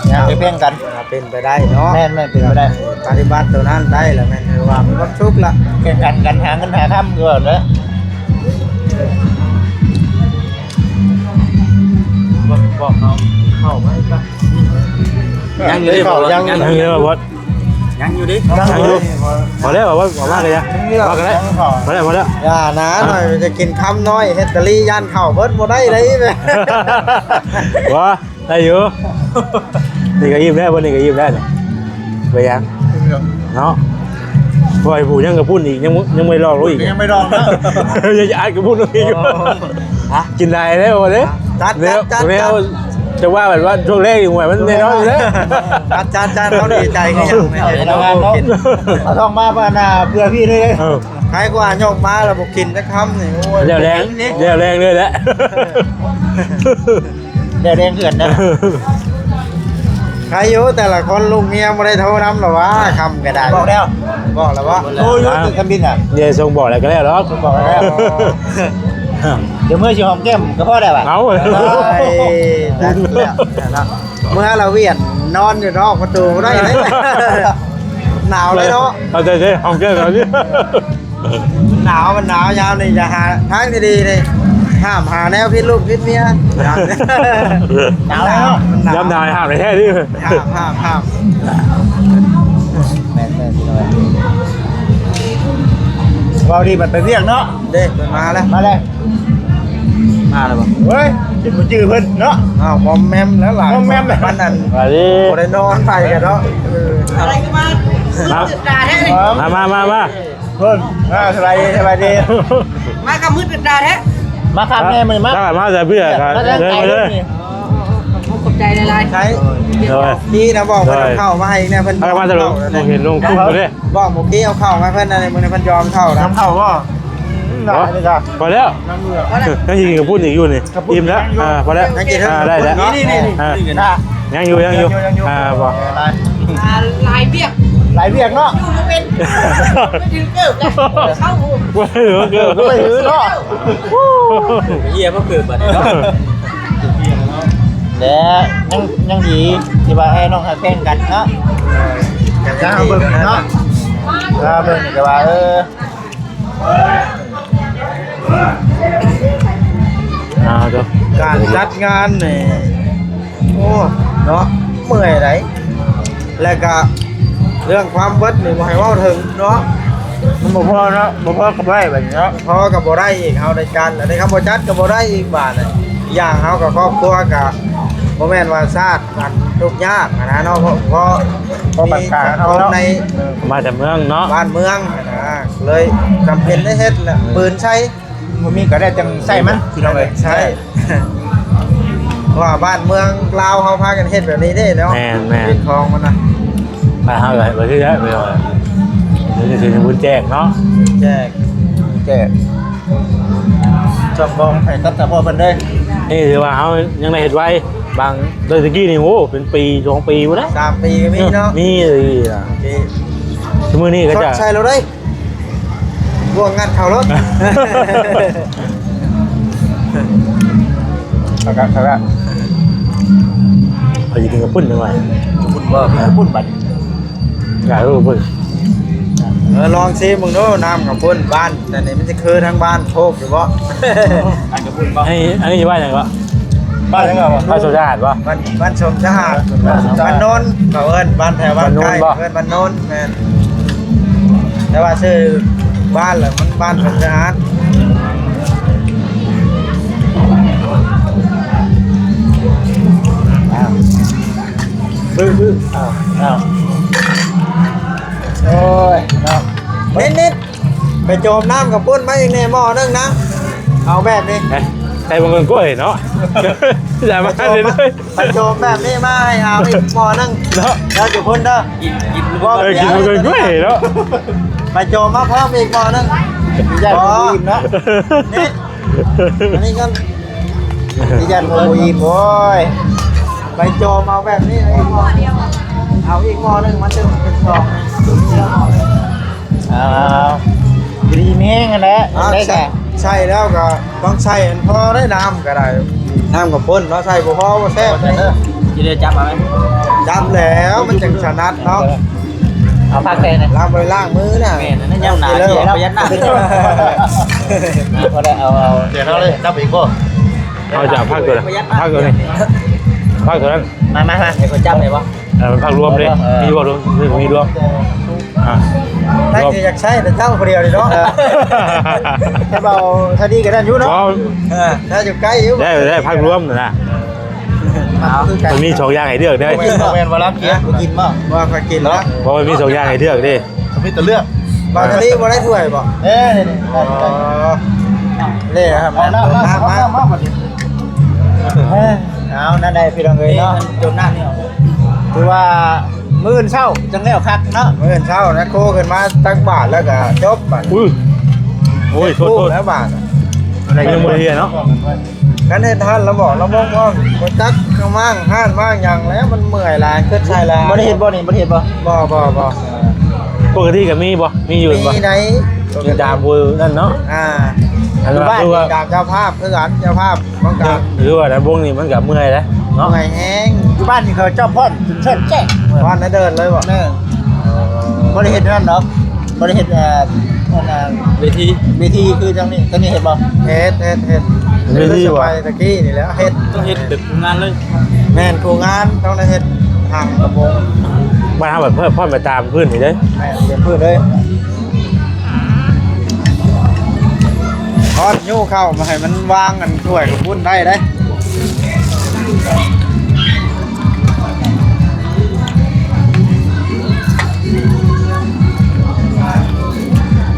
ໃຫ້ຮັກໃຫ້ແພງກັນ ອ່າ ເປັນໄປໄດ້ເນາະ ແມ່ນໆ ເປັນໄປໄດ້ ປະຕິບັດໂຕນັ້ນໄດ້ລະແມ່ນຖືວ່າມີຄວາມສຸກລະ ແຂ່ງຂັນກັນຫາເງິນຫາຄຳຄືວ່າແຫຼະ ບອກເຂົາເຂົ້າມາ ຍັງຢູ່ເດ້ ຍັງຢູ່ເດ້ ຍັງຢູ່ເດ້ ຍັງຢູ່ ພໍແລ້ວ ເອົາມາກໍໄດ້ ມາກໍໄດ້ ພໍແລ້ວ ພໍແລ້ວ ຢ່ານະ ນ້ອຍຈະກິນຄຳນ້ອຍ ເຮັດຕະລີຢ້ານເຂົ້າເບິດບໍ່ໄດ້ເດ້ ບໍ່ ໄດ້ຢູ່ ນີ້ກໍອີ່ມແລ້ວ ເພິ່ນນີ້ກໍອີ່ມແລ້ວນີ້ ໄປຍັງເນາະ ບໍ່ໃຫ້ຜູ້ຍັງກັບພຸ້ນອີກ ຍັງ ຍັງບໍ່ໄດ້ລອງລົງອີກ ຍັງບໍ່ໄດ້ລອງນະ ຍັງຈະອັດກັບພຸ້ນລົງອີກຢູ່ ໂອ້ ຮະ ກິນໄດ້ແລ້ວເດ້ ຈັດ ຈັດ ຈັດ ຈັດ ແລ້ວ ແຕ່ວ່າແບບວ່າຊ່ວງແລກນີ້ ໂອ້ຍ ມັນແນ່ນອນຢູ່ແລ້ວ ຈັດ ຈັດ ຈັດ ເຮົາດີໃຈຄືຫຍັງ ເອົາທອງມາ ເອົາທອງມາ ເພື່ອ ເພື່ອພີ່ເລີຍ ເອີ ໃຜກວ່າຍົກມາແລ້ວບໍ່ກິນຈັກຄຳນີ້ ໂອ້ຍ ແລ້ວແລງ ແລ້ວແລງເລີຍແຫຼະ ແລ້ວແລງເຮືອນນະ ໃຄຢູ່ ແຕ່ລະຄົນລູກເມຍບໍ່ໄດ້ໂທນຳລະຫວາ ຄຳກໍໄດ້ ບອກແລ້ວ ບອກແລ້ວບໍ່? ໂອ້ຍ ເລື່ອງເຄື່ອງບິນນະ ເດ ສົ່ງບອກແລ້ວກໍແລ້ວດອກ ສົ່ງບອກແລ້ວ ດຽວເມື່ອຊິຫອມແກ້ມກໍພໍແລ້ວຫວາ ເອົາ ໂອ້ຍ ເມື່ອລາວຫວຽນນອນຢູ່ນອກປະຕູບໍ່ໄດ້ເດ້ ໜາວເລີຍເນາະ ເອົາໃຈເດ້ ຫອມແກ້ມເອົານີ້ ມັນໜາວ ມັນໜາວ ຍາມນີ້ຢ່າຫາທາງທີ່ດີນີ້ ຫ້າມຫາແນວຜິດລູກຜິດເມຍ ຍາມນີ້ ໜາວເນາະ ມັນໜາວ ຍາມໜາວຫ້າມແທ້ໆ ນີ້ ຫ້າມ ຫ້າມ ຫ້າມ ແມ່ນໆ ພີ່ນ້ອງ ເວົ້າດີບັດໄປວຽກເນາະ ເດ້ ເພິ່ນມາແລ້ວ ມາແລ້ວ ມາແລ້ວບໍ່? ເວີຍ ເປັນບໍ່ຈື່ເພິ່ນເນາະ. ອ້າວ ມອມແມມແລ້ວຫຼາຍ ມອມແມມ ມັນນັ້ນ ສະບາຍດີ ບໍ່ໄດ້ນອນໄປກັນເນາະ. ເອີ ອະໄລຄືມາ ມາ ຕື່ນຕາແທ້ນີ້. ມາ ມາ ມາ ມາ ເພິ່ນ ອ່າ ສະບາຍດີ ສະບາຍດີ. ມາຄ່ຳມືດຕື່ນຕາແທ້ ມາຄ່ຳແນ່ມື້ນີ້ ມາ ມາແຕ່ເພື່ອ ມາແຕ່ໄກເລີຍ. ຂອບໃຈຫຼາຍໆ ໃສ ໂດຍ ດີນະ ບອກເພິ່ນເອົາເຂົ້າມາໃຫ້ແນ່ ເພິ່ນ ເອົາມາແຕ່ລົງ ເຫັນລົງກຸ່ມເດ້ ບອກໝູ່ກີ້ເອົາເຂົ້າມາເພິ່ນນະ ມື້ນີ້ເພິ່ນຍອມເຂົ້ານະ ຍອມເຂົ້າບໍ່? ອືມ ໄດ້ເລີຍຈ້ະ ພໍແລ້ວ ຍັງເຫຼືອ ຍັງຊິກິນກະປຸ້ນອີກຢູ່ນີ້ ອີ່ມແລ້ວ ອ່າ ພໍແລ້ວ ຍັງກິນ ອ່າ ໄດ້ແລ້ວ ນີ້ໆໆ ອ່າ ຍັງຢູ່ ຍັງຢູ່ ຍັງຢູ່ ອ່າ ບໍ່ ອ່າ ຫຼາຍວຽກ ຫຼາຍວຽກເນາະ ຢູ່ບໍ່ເປັນ ໄປຖືເກີບແລ້ວ ເຂົ້າໂຮມ ບໍ່ຖືເກີບ ບໍ່ຖືເນາະ ເຫຍບໍ່ເກີບບັດນີ້ເນາະ. ແລະ ຍັງ ຍັງດີທີ່ວ່າ ເອີ ນ້ອງຮັກແພງກັນເນາະ ເອີ ກໍເບິ່ງເນາະ ວ່າເບິ່ງກໍວ່າ ເອີ ອ່າ ການຈັດງານນີ້ ໂອ້ ເນາະ ເມື່ອຍໃດ ແລະກະເລື່ອງຄວາມເບິດນີ້ບໍ່ໃຫ້ເວົ້າເຖິງເນາະ ມັນບໍ່ພໍເນາະ ບໍ່ພໍກໍບໍ່ໄດ້ບັດນີ້ເນາະ ພໍກໍບໍ່ໄດ້ອີກ ເຮົາໄດ້ຈັດ ແລ້ວໄດ້ຄຳບໍ່ຈັດກໍບໍ່ໄດ້ອີກບາດນີ້ ຢ່າງເຮົາກັບຄອບຄົວກໍບໍ່ແມ່ນວ່າຊາດ ອັນທຸກຍາກຫັ້ນນະເນາະ ເພາະ ເພາະ ເພາະບັນກາເຮົາເນາະ ໃນ ເອີ ມາແຕ່ເມືອງເນາະ ບ້ານເມືອງຫັ້ນນະ ເລີຍຈຳເປັນໄດ້ເຮັດແຫຼະ ເອີ ປືນໃສ່ ບໍ່ມີກໍໄດ້ຈັ່ງໃຊ້ມັນ ພີ່ນ້ອງເອີຍ ໃຊ້ ເພາະວ່າບ້ານເມືອງລາວເຮົາພາກັນເຮັດແບບນີ້ເດ້ເນາະ ແມ່ນໆ ເຮັດຂອງມັນນະ ບ້ານເຮົາກໍເຮັດແບບນີ້ແຫຼະ ພີ່ນ້ອງເອີຍ ເຮັດໃຫ້ບຸນແຈກເນາະ ແຈກ ແຈກ ຊອບຂອງໃຫ້ກັບສະເພາະເພິ່ນເດ້ ນີ້ຖືວ່າເຮົາຍັງໄດ້ເຮັດໄວ ບາງ ໂດຍຕະກີ້ນີ້ ໂອ້ ເປັນປີສອງປີພຸ້ນນະ ສາມປີກໍມີເນາະ ມີອີ່ຫຼີນະ ໂອເຄ ຊຸມື້ນີ້ກໍຈະ ຊອດໃສ່ໂລດເດ້ ບ່ວງງັດເຂົ້າໂລດ ເອົາກະ ເອົາກະ ຂ້ອຍຊິກິນກະປຸ້ນຈັກໜ່ອຍ ກະປຸ້ນບໍ່ ກະປຸ້ນບັດ ກະເອີ ເບິ່ງ ເອີ ລອງຊີມເບິ່ງດູ ນ້ຳກະປຸ້ນບ້ານ ອັນນີ້ມັນຊິຄືທາງບ້ານໂຄກຢູ່ບໍ່? ອັນກະປຸ້ນບໍ່? ອັນນີ້ ອັນນີ້ບ້ານຫຍັງເກາະ? ບ້ານຫຍັງເກາະ? ບ້ານສົມສະອາດບໍ່? ບ້ານ ບ້ານສົມສະອາດ ບ້ານໂນນ ເຂົາເອີ້ນ ບ້ານແຖວບ້ານໃກ້ ບ້ານໂນນບໍ່? ເອີ້ນບ້ານໂນນ ແມ່ນ ແຕ່ວ່າຊື່ບ້ານລະມັນບ້ານສົມສະອາດ. ບຶບ ບຶບ ອ້າວ ອ້າວ ໂອ້ຍ ເນາະ ນິດໆ ໄປໂຈມນ້ຳກະປຸ້ນມາອີກແດ່ໝໍ້ໜຶ່ງນະ ເອົາແບບນີ້ ໃສ່ບັງເກີນກ້ວຍເນາະ ຢ່າມາເລີຍ ໄປໂຈມແບບນີ້ມາໃຫ້ເອົາອີກໝໍ້ໜຶ່ງເນາະ ແລ້ວຢູ່ພຸ້ນເດີ ກິນ ກິນ ເອີ ກິນບັງເກີນກ້ວຍເນາະ ໄປໂຈມມາເພີ່ມອີກໝໍ້ໜຶ່ງ ຢ່າບໍ່ອີ່ມເນາະ ນີ້ ອັນນີ້ກໍ ຢ້ານບໍ່ອີ່ມ ໂອ້ຍ ໄປໂຈມເອົາແບບນີ້ ເອົາອີກໝໍ້ໜຶ່ງ ມັນຈະເປັນສອງ ເອົາ ຢູ່ດີມີແຮງຫັ້ນແຫຼະ ອ່າ ໄດ້ ໃສ່ ໃສ່ແລ້ວກໍຕ້ອງໃສ່ໃຫ້ພໍໄດ້ ນ້ຳກໍໄດ້ ນ້ຳກໍພົ້ນເນາະ ໃສ່ບໍ່ພໍບໍ່ແຊບ ເອີ ຊິໄດ້ຈັບເອົາໄໝ? ຈັບແລ້ວ ມັນຈັ່ງຖະໜັດເນາະ. ເອົາຜັກໃສ່ນະ ລາງ ບໍ່ໄດ້ລ້າງມືນະ ແມ່ນ ນັ້ນຍາມໜາວ ເອົາເລີຍ ປະຢັດນ້ຳ ພໍໄດ້ ເອົາ ເອົາ ດຽວເຮົາເລີຍ ຈັບອີກບໍ່? ເຮົາຈະເອົາຜັກຕົວໃດ? ປະຢັດນ້ຳ ຜັກຕົວນີ້ ຜັກຕົວນັ້ນ ມາ ມາ ມາ ໃຫ້ເພິ່ນຈັບໄດ້ບໍ່? ເອີ ມັນຜັກລວມເດ້ ເອີ ມີບໍ່ລວມ? ມີລວມ ອ່າ ໃຜຊິຢາກໃຊ້ແຕ່ເຈົ້າຜູ້ດຽວນີ້ເນາະ ເອີ ເວົ້າຊະດີກໍໄດ້ຢູ່ເນາະ ເອີ ຖ້າຢູ່ໃກ້ຢູ່ ໄດ້ ໄດ້ ຜັກລວມນະ ມັນມີສອງຢ່າງໃຫ້ເລືອກເດ້ ແມ່ນບໍ່? ແມ່ນບໍ່ລະ? ກິນບໍ່? ບໍ່ ຂ້ອຍກິນເນາະ ເພາະມັນມີສອງຢ່າງໃຫ້ເລືອກເດ້ ມີແຕ່ເລືອກ ບາງທີບໍ່ໄດ້ຖ້ວຍບໍ່? ເອີ ນີ້ ອໍ ນີ້ ນີ້ ເດ້ ເອົານ້ຳ ມາ ມາ ມາ ມາບັດນີ້ ເອີ ເອົາ ນັ້ນໄດ້ພີ່ນ້ອງເອີຍເນາະ ຈົມນ້ຳນີ້ອອກ ຖືວ່າມື້ອື່ນເຊົ້າຈັ່ງແລ້ວຄັກເນາະ ມື້ອື່ນເຊົ້ານະ ໂຄຂຶ້ນມາຕັກບາດແລ້ວກໍຈົບບາດ ອື ໂອ້ຍ ໂທດ ໂທດ ແລ້ວບາດ ມັນຍັງບໍ່ເຮັດເນາະ ຄັນເຮັດຮ້ານລະບອກລະບົງບໍ່ ບໍ່ຈັກຂ້າງມ້າງຮ້ານມ້າງຫຍັງແລ້ວ ມັນເມື່ອຍຫຼາຍ ຄິດໃສ່ຫຼາຍ ບໍ່ໄດ້ເຮັດບໍ່ນີ້ ບໍ່ໄດ້ເຮັດບໍ່? ບໍ່ ບໍ່ ບໍ່ ປົກກະຕິກໍມີບໍ່? ມີຢູ່ບໍ່? ມີໃດ໋ ກິນຕາມຜູ້ນັ້ນເນາະ ອ່າ ອັນວ່າ ຢູ່ບ້ານ ຄືວ່າ ຕາມເຈົ້າພາບຄືກັນ ເຈົ້າພາບ ມັນກະ ຄືວ່າລະບົງນີ້ມັນກະເມື່ອຍເດ້ເນາະ ເມື່ອຍແຮງ ຢູ່ບ້ານນີ້ເຂົາເຈົ້າຟ້ອນຈົນເຊີນແຈ້ງ ຟ້ອນໃນເດີ່ນເລີຍບໍ່? ເອີ ບໍ່ໄດ້ເຮັດນັ້ນດອກ ບໍ່ໄດ້ເຮັດ ເອີ ອັນນ່າ ເວທີ ເວທີຄືຈັ່ງນີ້ ຈັ່ງນີ້ເຮັດບໍ່? ເຮັດ ເຮັດ ເຮັດ ເວທີບໍ່? ສະໄໝຕະກີ້ນີ້ແຫຼະ ເຮັດ ຕ້ອງເຮັດແບບຄູ່ງານເລີຍ ແມ່ນ ຄູ່ງານ ຕ້ອງໄດ້ເຮັດທາງລະບົງ ບ້ານເຮົາແບບເພີ່ມ ເພີ່ມໄປຕາມພື້ນນີ້ເດ້ ແມ່ນ ເປັນພື້ນເລີຍ. ຊ້ອນຍູ້ເຂົ້າມາໃຫ້ມັນວາງອັນຖ້ວຍກັບປຸ້ນໄດ້ເດ້.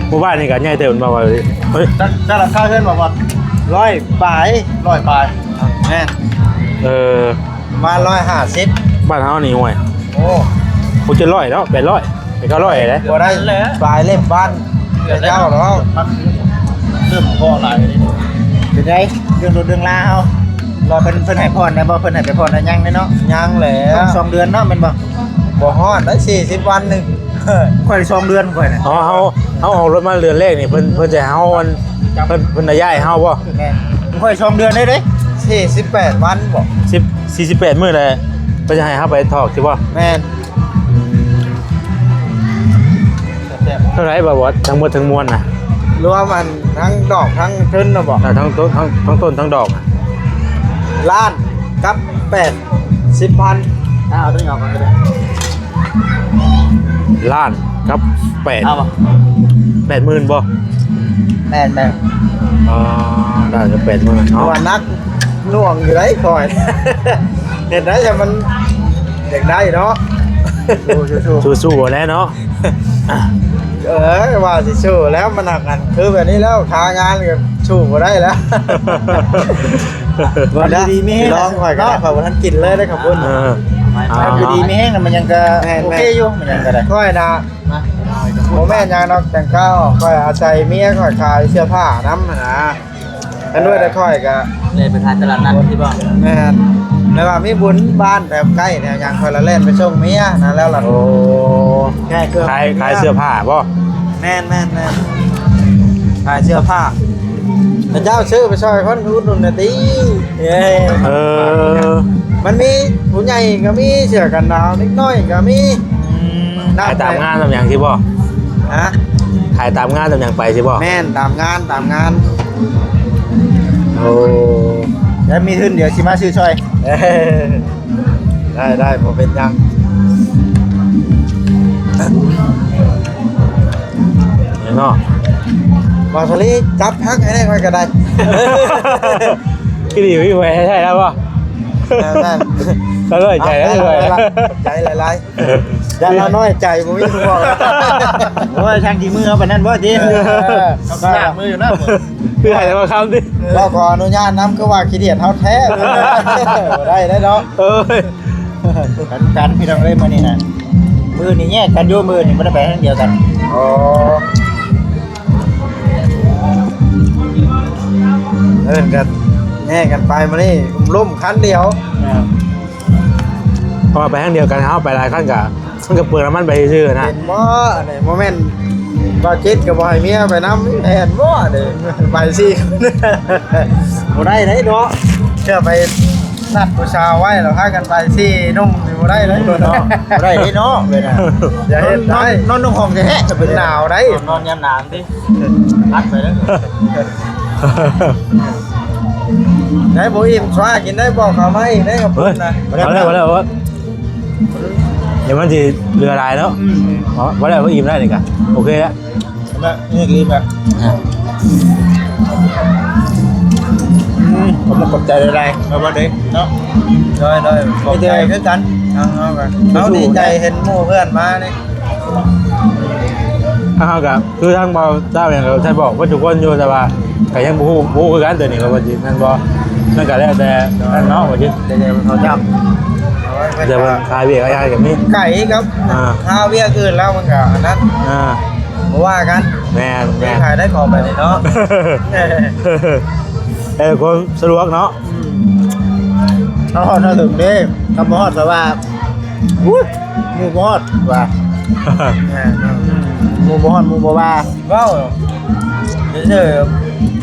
ໝູ່ບ້ານນີ້ກໍໃຫຍ່ເຕີບແມ່ນບໍ່? ເອີຍ ຈັກ ຈັກຫຼັງຄາເຮືອນບໍ່ບອດ? ຮ້ອຍປາຍ. ຮ້ອຍປາຍ. ແມ່ນ. ເອີ ປະມານຮ້ອຍຫ້າສິບ. ບ້ານເຮົານີ້ ໂອ້ຍ ໂອ້ ຫົກເຈັດຮ້ອຍເນາະ ແປດຮ້ອຍ ແປດເກົ້າຮ້ອຍເດ້. ບໍ່ໄດ້ ປາຍເລັບບ້ານເຈົ້າດອກ. ມັນເລີ່ມພໍຫຼາຍເດ້. ເປັນໃດ ເລື່ອງລົດເລື່ອງລາເຮົາ ລອເພິ່ນ ເພິ່ນໃຫ້ຜ່ອນໄດ້ບໍ່? ເພິ່ນໃຫ້ໄປຜ່ອນໄດ້ຍັງເດ້ເນາະ. ຍັງແຫຼະ ສອງເດືອນເນາະ ແມ່ນບໍ່? ບໍ່ຮອດໄດ້ ສີ່ສິບວັນໜຶ່ງ. ຂ້ອຍສອງເດືອນຂ້ອຍນະ. ເຮົາ ເຮົາ ເຮົາອອກລົດມາເດືອນແລກນີ້ ເພິ່ນ ເພິ່ນຈະໃຫ້ເຮົາອັນ ເພິ່ນ ເພິ່ນຈະຍ້າຍເຮົາບໍ່? ແມ່ນ. ຂ້ອຍສອງເດືອນໄດ້ເດ້. ສີ່ສິບແປດວັນບໍ່? ສິບ ສີ່ສິບແປດມື້ແຫຼະ ເພິ່ນຈະໃຫ້ເຮົາໄປຖອກຊິບໍ່? ແມ່ນ. ເທົ່າໃດບໍ່ບອດ ທັງໝົດທັງມວນນະ? ລວມອັນທັງດອກທັງທຶນນະບໍ່? ເອີ ທັງຕົ້ນ ທັງ ທັງຕົ້ນທັງດອກ. ລ້ານກັບແປດສິບພັນ. ເອົາຕົວນີ້ອອກກ່ອນກໍໄດ້. ລ້ານກັບແປດ ເອົາບໍ່? ແປດໝື່ນບໍ່? ແມ່ນໆ. ອໍ ລ້ານກັບແປດໝື່ນເນາະ. ວ່າໜັກໜ່ວງຢູ່ໄດ໋ຂ້ອຍ ເຮັດໄດ້ ແຕ່ມັນຢາກໄດ້ເນາະ. ສູ້ໆ ສູ້ໆ ສູ້ໆແຫຼະເນາະ. ເອີຍ ວ່າຊິສູ້ແລ້ວ ມັນໜັກອັນ ຄືແບບນີ້ແລ້ວ ຄາງານກໍສູ້ບໍ່ໄດ້ແລ້ວ. ຢູ່ດີມີແຮງ ລອງຂ້ອຍກໍໄດ້ ເນາະ ຂ້ອຍບໍ່ທັນກິນເລີຍເດ້ຂອບຄຸນ. ເອີ ຢູ່ດີມີແຮງນະ ມັນຍັງກໍ ແມ່ນໆ ໂອເຄຢູ່ ມັນຍັງກໍໄດ້. ຂ້ອຍນະ ບໍ່ແມ່ນຫຍັງດອກ ຈັ່ງເກົ່າ ຂ້ອຍອາໄສເມຍຂ້ອຍຂາຍເສື້ອຜ້ານຳຫັ້ນນະ. ຄັນດ້ວຍແຕ່ຂ້ອຍກະແລ່ນໄປຂາຍຕະຫຼາດນັດທີ່ບໍ່? ແມ່ນ. ແຕ່ວ່າມີບຸນບ້ານແຖວໃກ້ແຖວຫຍັງ ຂ້ອຍລະແລ່ນໄປສົ່ງເມຍນະ ແລ້ວລະ. ໂອ້ ຂາຍເຄື່ອງ ຂາຍ ຂາຍເສື້ອຜ້າບໍ່? ແມ່ນໆໆ ຂາຍເສື້ອຜ້າ. ເຂົາເຈົ້າຊື້ໄປຊ່ອຍຄົນ ອຸດໜູນນະຕິ. ເອີ ເອີ ມັນມີຜູ້ໃຫຍ່ກໍມີ ເສື້ອກັນໜາວເດັກນ້ອຍກໍມີ. ອືມ ຂາຍຕາມງານຕາມຫຍັງຊີ້ບໍ່? ຮະ? ຂາຍຕາມງານຕາມຫຍັງໄປຊີ້ບໍ່? ແມ່ນ ຕາມງານ ຕາມງານ. ໂອ້ ແລ້ວມີທຶນດຽວຊິມາຊື້ຊ່ອຍ. ໄດ້ໆ ບໍ່ເປັນຫຍັງເນາະ. ບ່າວສາລີ ຈັບພັກໃຫ້ແດ່ ຂ້ອຍກໍໄດ້. ຄືດີມີແຫວໃຫ້ແລ້ວບໍ່? ແມ່ນໆ ກໍນ້ອຍໃຈແລ້ວ. ໃຈຫຼາຍໆ ຢ້ານລາວນ້ອຍໃຈ ບໍ່ມີຜູ້ບອກ. ໂອ້ຍ ຊ່າງຂີ້ມືເອົາປານນັ້ນບໍ່ຕິ? ເອີ ເຂົາຊິລ້າງມືຢູ່ນະ. ຄືໃຫ້ແຕ່ວ່າຄຳຕິ ເວົ້າຂໍອະນຸຍາດນຳ ຄືວ່າຂີ້ດຽດເຮົາແທ້. ບໍ່ໄດ້ເດ້ເນາະ. ເອີຍ ກັນ ກັນ ພີ່ນ້ອງເອີຍ ມື້ນີ້ນະ ມື້ນີ້ແຍກກັນຢູ່ ມື້ນີ້ບໍ່ໄດ້ໄປທາງດຽວກັນ. ອໍ ເອີ້ນກັນແຍກກັນໄປ ມື້ນີ້ລົມຄັນດຽວ. ເອີ ເພາະວ່າໄປທາງດຽວກັນ ເຮົາໄປຫຼາຍຄັນກະ ມັນກະເປືອງນ້ຳມັນໄປຊື່ໆນະ. ເຫັນບໍ່? ອັນນີ້ບໍ່ແມ່ນ ບ່າວຈິດກໍບໍ່ໃຫ້ເມຍໄປນຳ ແມ່ນບໍ່? ອັນນີ້ໄປສີ່ຄົນ ບໍ່ໄດ້ເດ້ເນາະ. ເທື່ອໄປນັດຜູ້ສາວໄວ້ ແລ້ວພາກັນໄປສີ່ໜຸ່ມນີ້ ບໍ່ໄດ້ເດ້ເນາະ. ບໍ່ໄດ້ເດ້ເນາະ ເວລາ ຢ່າເຮັດໄດ້. ນອນ ນອນ ນອນໂຮງແທ້ໆ ມັນໜາວໄດ໋. ນອນຍາມໜາວຕິ ອັດໄປເດີ້. ໄດ້ບໍ່? ອີ່ມຊວາກິນໄດ້ບໍ່? ເຂົ້າມາອີກໄດ້ກັບເພິ່ນນະ. ເອີຍ ພໍແລ້ວ ພໍແລ້ວ ພໍແລ້ວ ດຽວມັນຊິເຫຼືອຫຼາຍເນາະ. ອືມ ອໍ ພໍແລ້ວ ອີ່ມແລ້ວນີ້ກະ ໂອເຄແລ້ວ. ແບບນີ້ກະອີ່ມແລ້ວ. ອືມ ຂອບໃຈຫຼາຍໆ ເອົາມາເດ້ເນາະ. ໂດຍໆ ຂອບໃຈຄືກັນ. ທາງເຮົາກະ ເຮົາດີໃຈເຫັນໝູ່ເພື່ອນມານີ້. ທາງເຮົາກະ ຄືທາງບ່າວເຈົ້າຫຍັງກໍໃຫ້ບອກເບິດທຸກຄົນຢູ່ ແຕ່ວ່າກໍຍັງບໍ່ຮູ້ ບໍ່ຮູ້ຄືກັນ ໂຕນີ້ກໍວ່າຊິນັ້ນບໍ່ ມັນກໍແລ້ວແຕ່ນັ້ນເນາະ ວ່າຊິ ແຕ່ເຂົາເຈົ້າ ແຕ່ວ່າຄາວຽກຄາຫຍັງກໍມີ ໄກກັບ ອ່າ ຄາວຽກອື່ນແລ້ວມັນກໍອັນນັ້ນ ອ່າ ບໍ່ວ່າກັນ. ແມ່ນໆ ຂາຍໄດ້ຂອງໄປນີ້ເນາະ ເອີ ຄວາມສະດວກເນາະ. ອືມ ເຮົາຮອດເຖິງເດ້ ຄັນບໍ່ຮອດແປວ່າ ອຸ້ຍ ໝູ່ບໍ່ຮອດວ່າ ແມ່ນ ໝູ່ບໍ່ຮອດ ໝູ່ບໍ່ວ່າ. ເວົ້າຊື່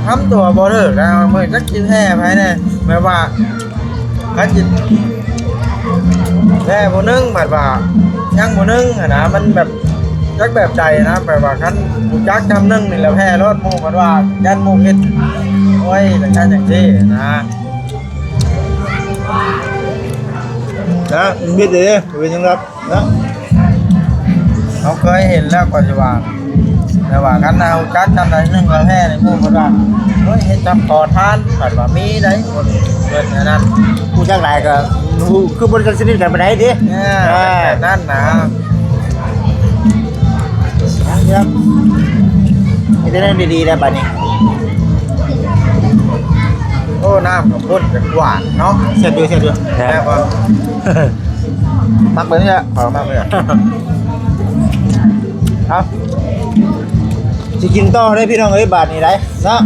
ໆ ທຳຕົວບໍ່ຖືກນະ ມື້ຈັກຊິແພ້ໃຜແດ່ ແບບວ່າ ຄັນຊິແພ້ຜູ້ໜຶ່ງ ບັດວ່າຍັງຜູ້ໜຶ່ງຫັ້ນນະ ມັນແບບ ຈັກແບບໃດນະ ແບບວ່າຄັນຮູ້ຈັກຈຳໜຶ່ງນີ້ແຫຼະແພ້ໂລດ ໝູ່ເພິ່ນວ່າຢ້ານໝູ່ເຮັດ ໂອ້ຍ ຈັ່ງຊັ້ນຈັ່ງຊີ້ນະ. ນະ ມິດເດ້ ເປັນຫຍັງລັບນະ ເຮົາເຄີຍເຫັນແລ້ວກໍຊິວ່າ ແຕ່ວ່າຄັນເຮົາຈັກກັນໜ້ອຍໜຶ່ງແລ້ວແທ້ນີ້ ໝູ່ເພິ່ນວ່າ ໂອ້ຍ ເຮັດຈຳຂໍທານ ບັດວ່າມີໄດ໋ ຄົນເພິ່ນອັນນັ້ນ ຮູ້ຈັກຫຼາຍກໍຮູ້ ຄືບໍ່ໄດ້ສະໜິດກັນປານໃດຕິ ເອີ ເອີ ແບບນັ້ນນະ ເຮັດແນວດີໆ ແລ້ວບັດນີ້ ໂອ້ ນ້ຳກໍຂຸ້ນ ເປັນຫວານເນາະ ແຊບຢູ່ ແຊບຢູ່ ແຊບ ແຊບບໍ່? ມັກແບບນີ້ແຫຼະ ຂ້ອຍມັກແບບນີ້ ເອົາ ຊິກິນຕໍ່ເດ້ພີ່ນ້ອງເອີຍ ບາດນີ້ໄດ໋ເນາະ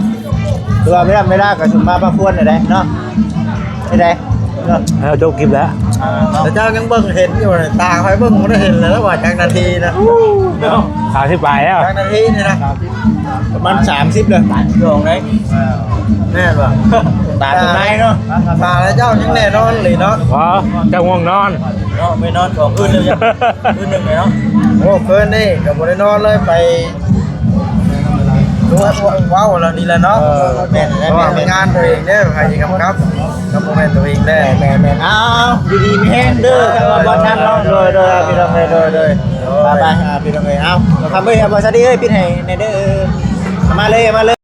ຄືວ່າເວລາ ເວລາກໍຊິມາພາຄວນໄດ້ເນາະ ເຮັດໃດເນາະ ເຮົາຈົບຄລິບແລ້ວ ເອີ ເຈົ້າຍັງເບິ່ງເຫັນຢູ່ ຕາຂ້ອຍເບິ່ງບໍ່ໄດ້ເຫັນແລ້ວວ່າຈັກນາທີນະ ສາມສິບປາຍແລ້ວ ຈັກນາທີນີ້ນະ ປະມານສາມສິບແລ້ວ ຫຼາຍຊົ່ວໂມງເດ້ ແມ່ນບໍ່? ຕາສົບາຍເນາະ ຕາແລ້ວເຈົ້າຍັງແນ່ນອນເລີຍເນາະ ບໍ່ ເຈົ້າງ່ວງນອນ ເນາະ ໄປນອນສອງຄືນເລີຍ ຄືນໜຶ່ງເລີຍເນາະ ໂອ້ ຄືນນີ້ກໍບໍ່ໄດ້ນອນເລີຍ ໄປ ເວົ້າ ເວົ້າແລ້ວນີ້ແຫຼະເນາະ ເອີ ແມ່ນແລ້ວ ເພາະວ່າມັນງານຕົວເອງເດ້ ໃຜຊິກຳກັບ ກໍບໍ່ແມ່ນຕົວເອງແດ່ ແມ່ນໆໆ ເອົາ ຢູ່ດີມີແຮງເດີ ບໍ່ທັນເນາະ ໂດຍໆ ພີ່ນ້ອງເອີຍ ໂດຍໆ ໄປໆ ພີ່ນ້ອງເອີຍ ເອົາ ຄຳເອີຍ ບໍ່ສະດີເອີຍ ປິດໃຫ້ແດ່ເດີ ມາເລີຍ ມາເລີຍ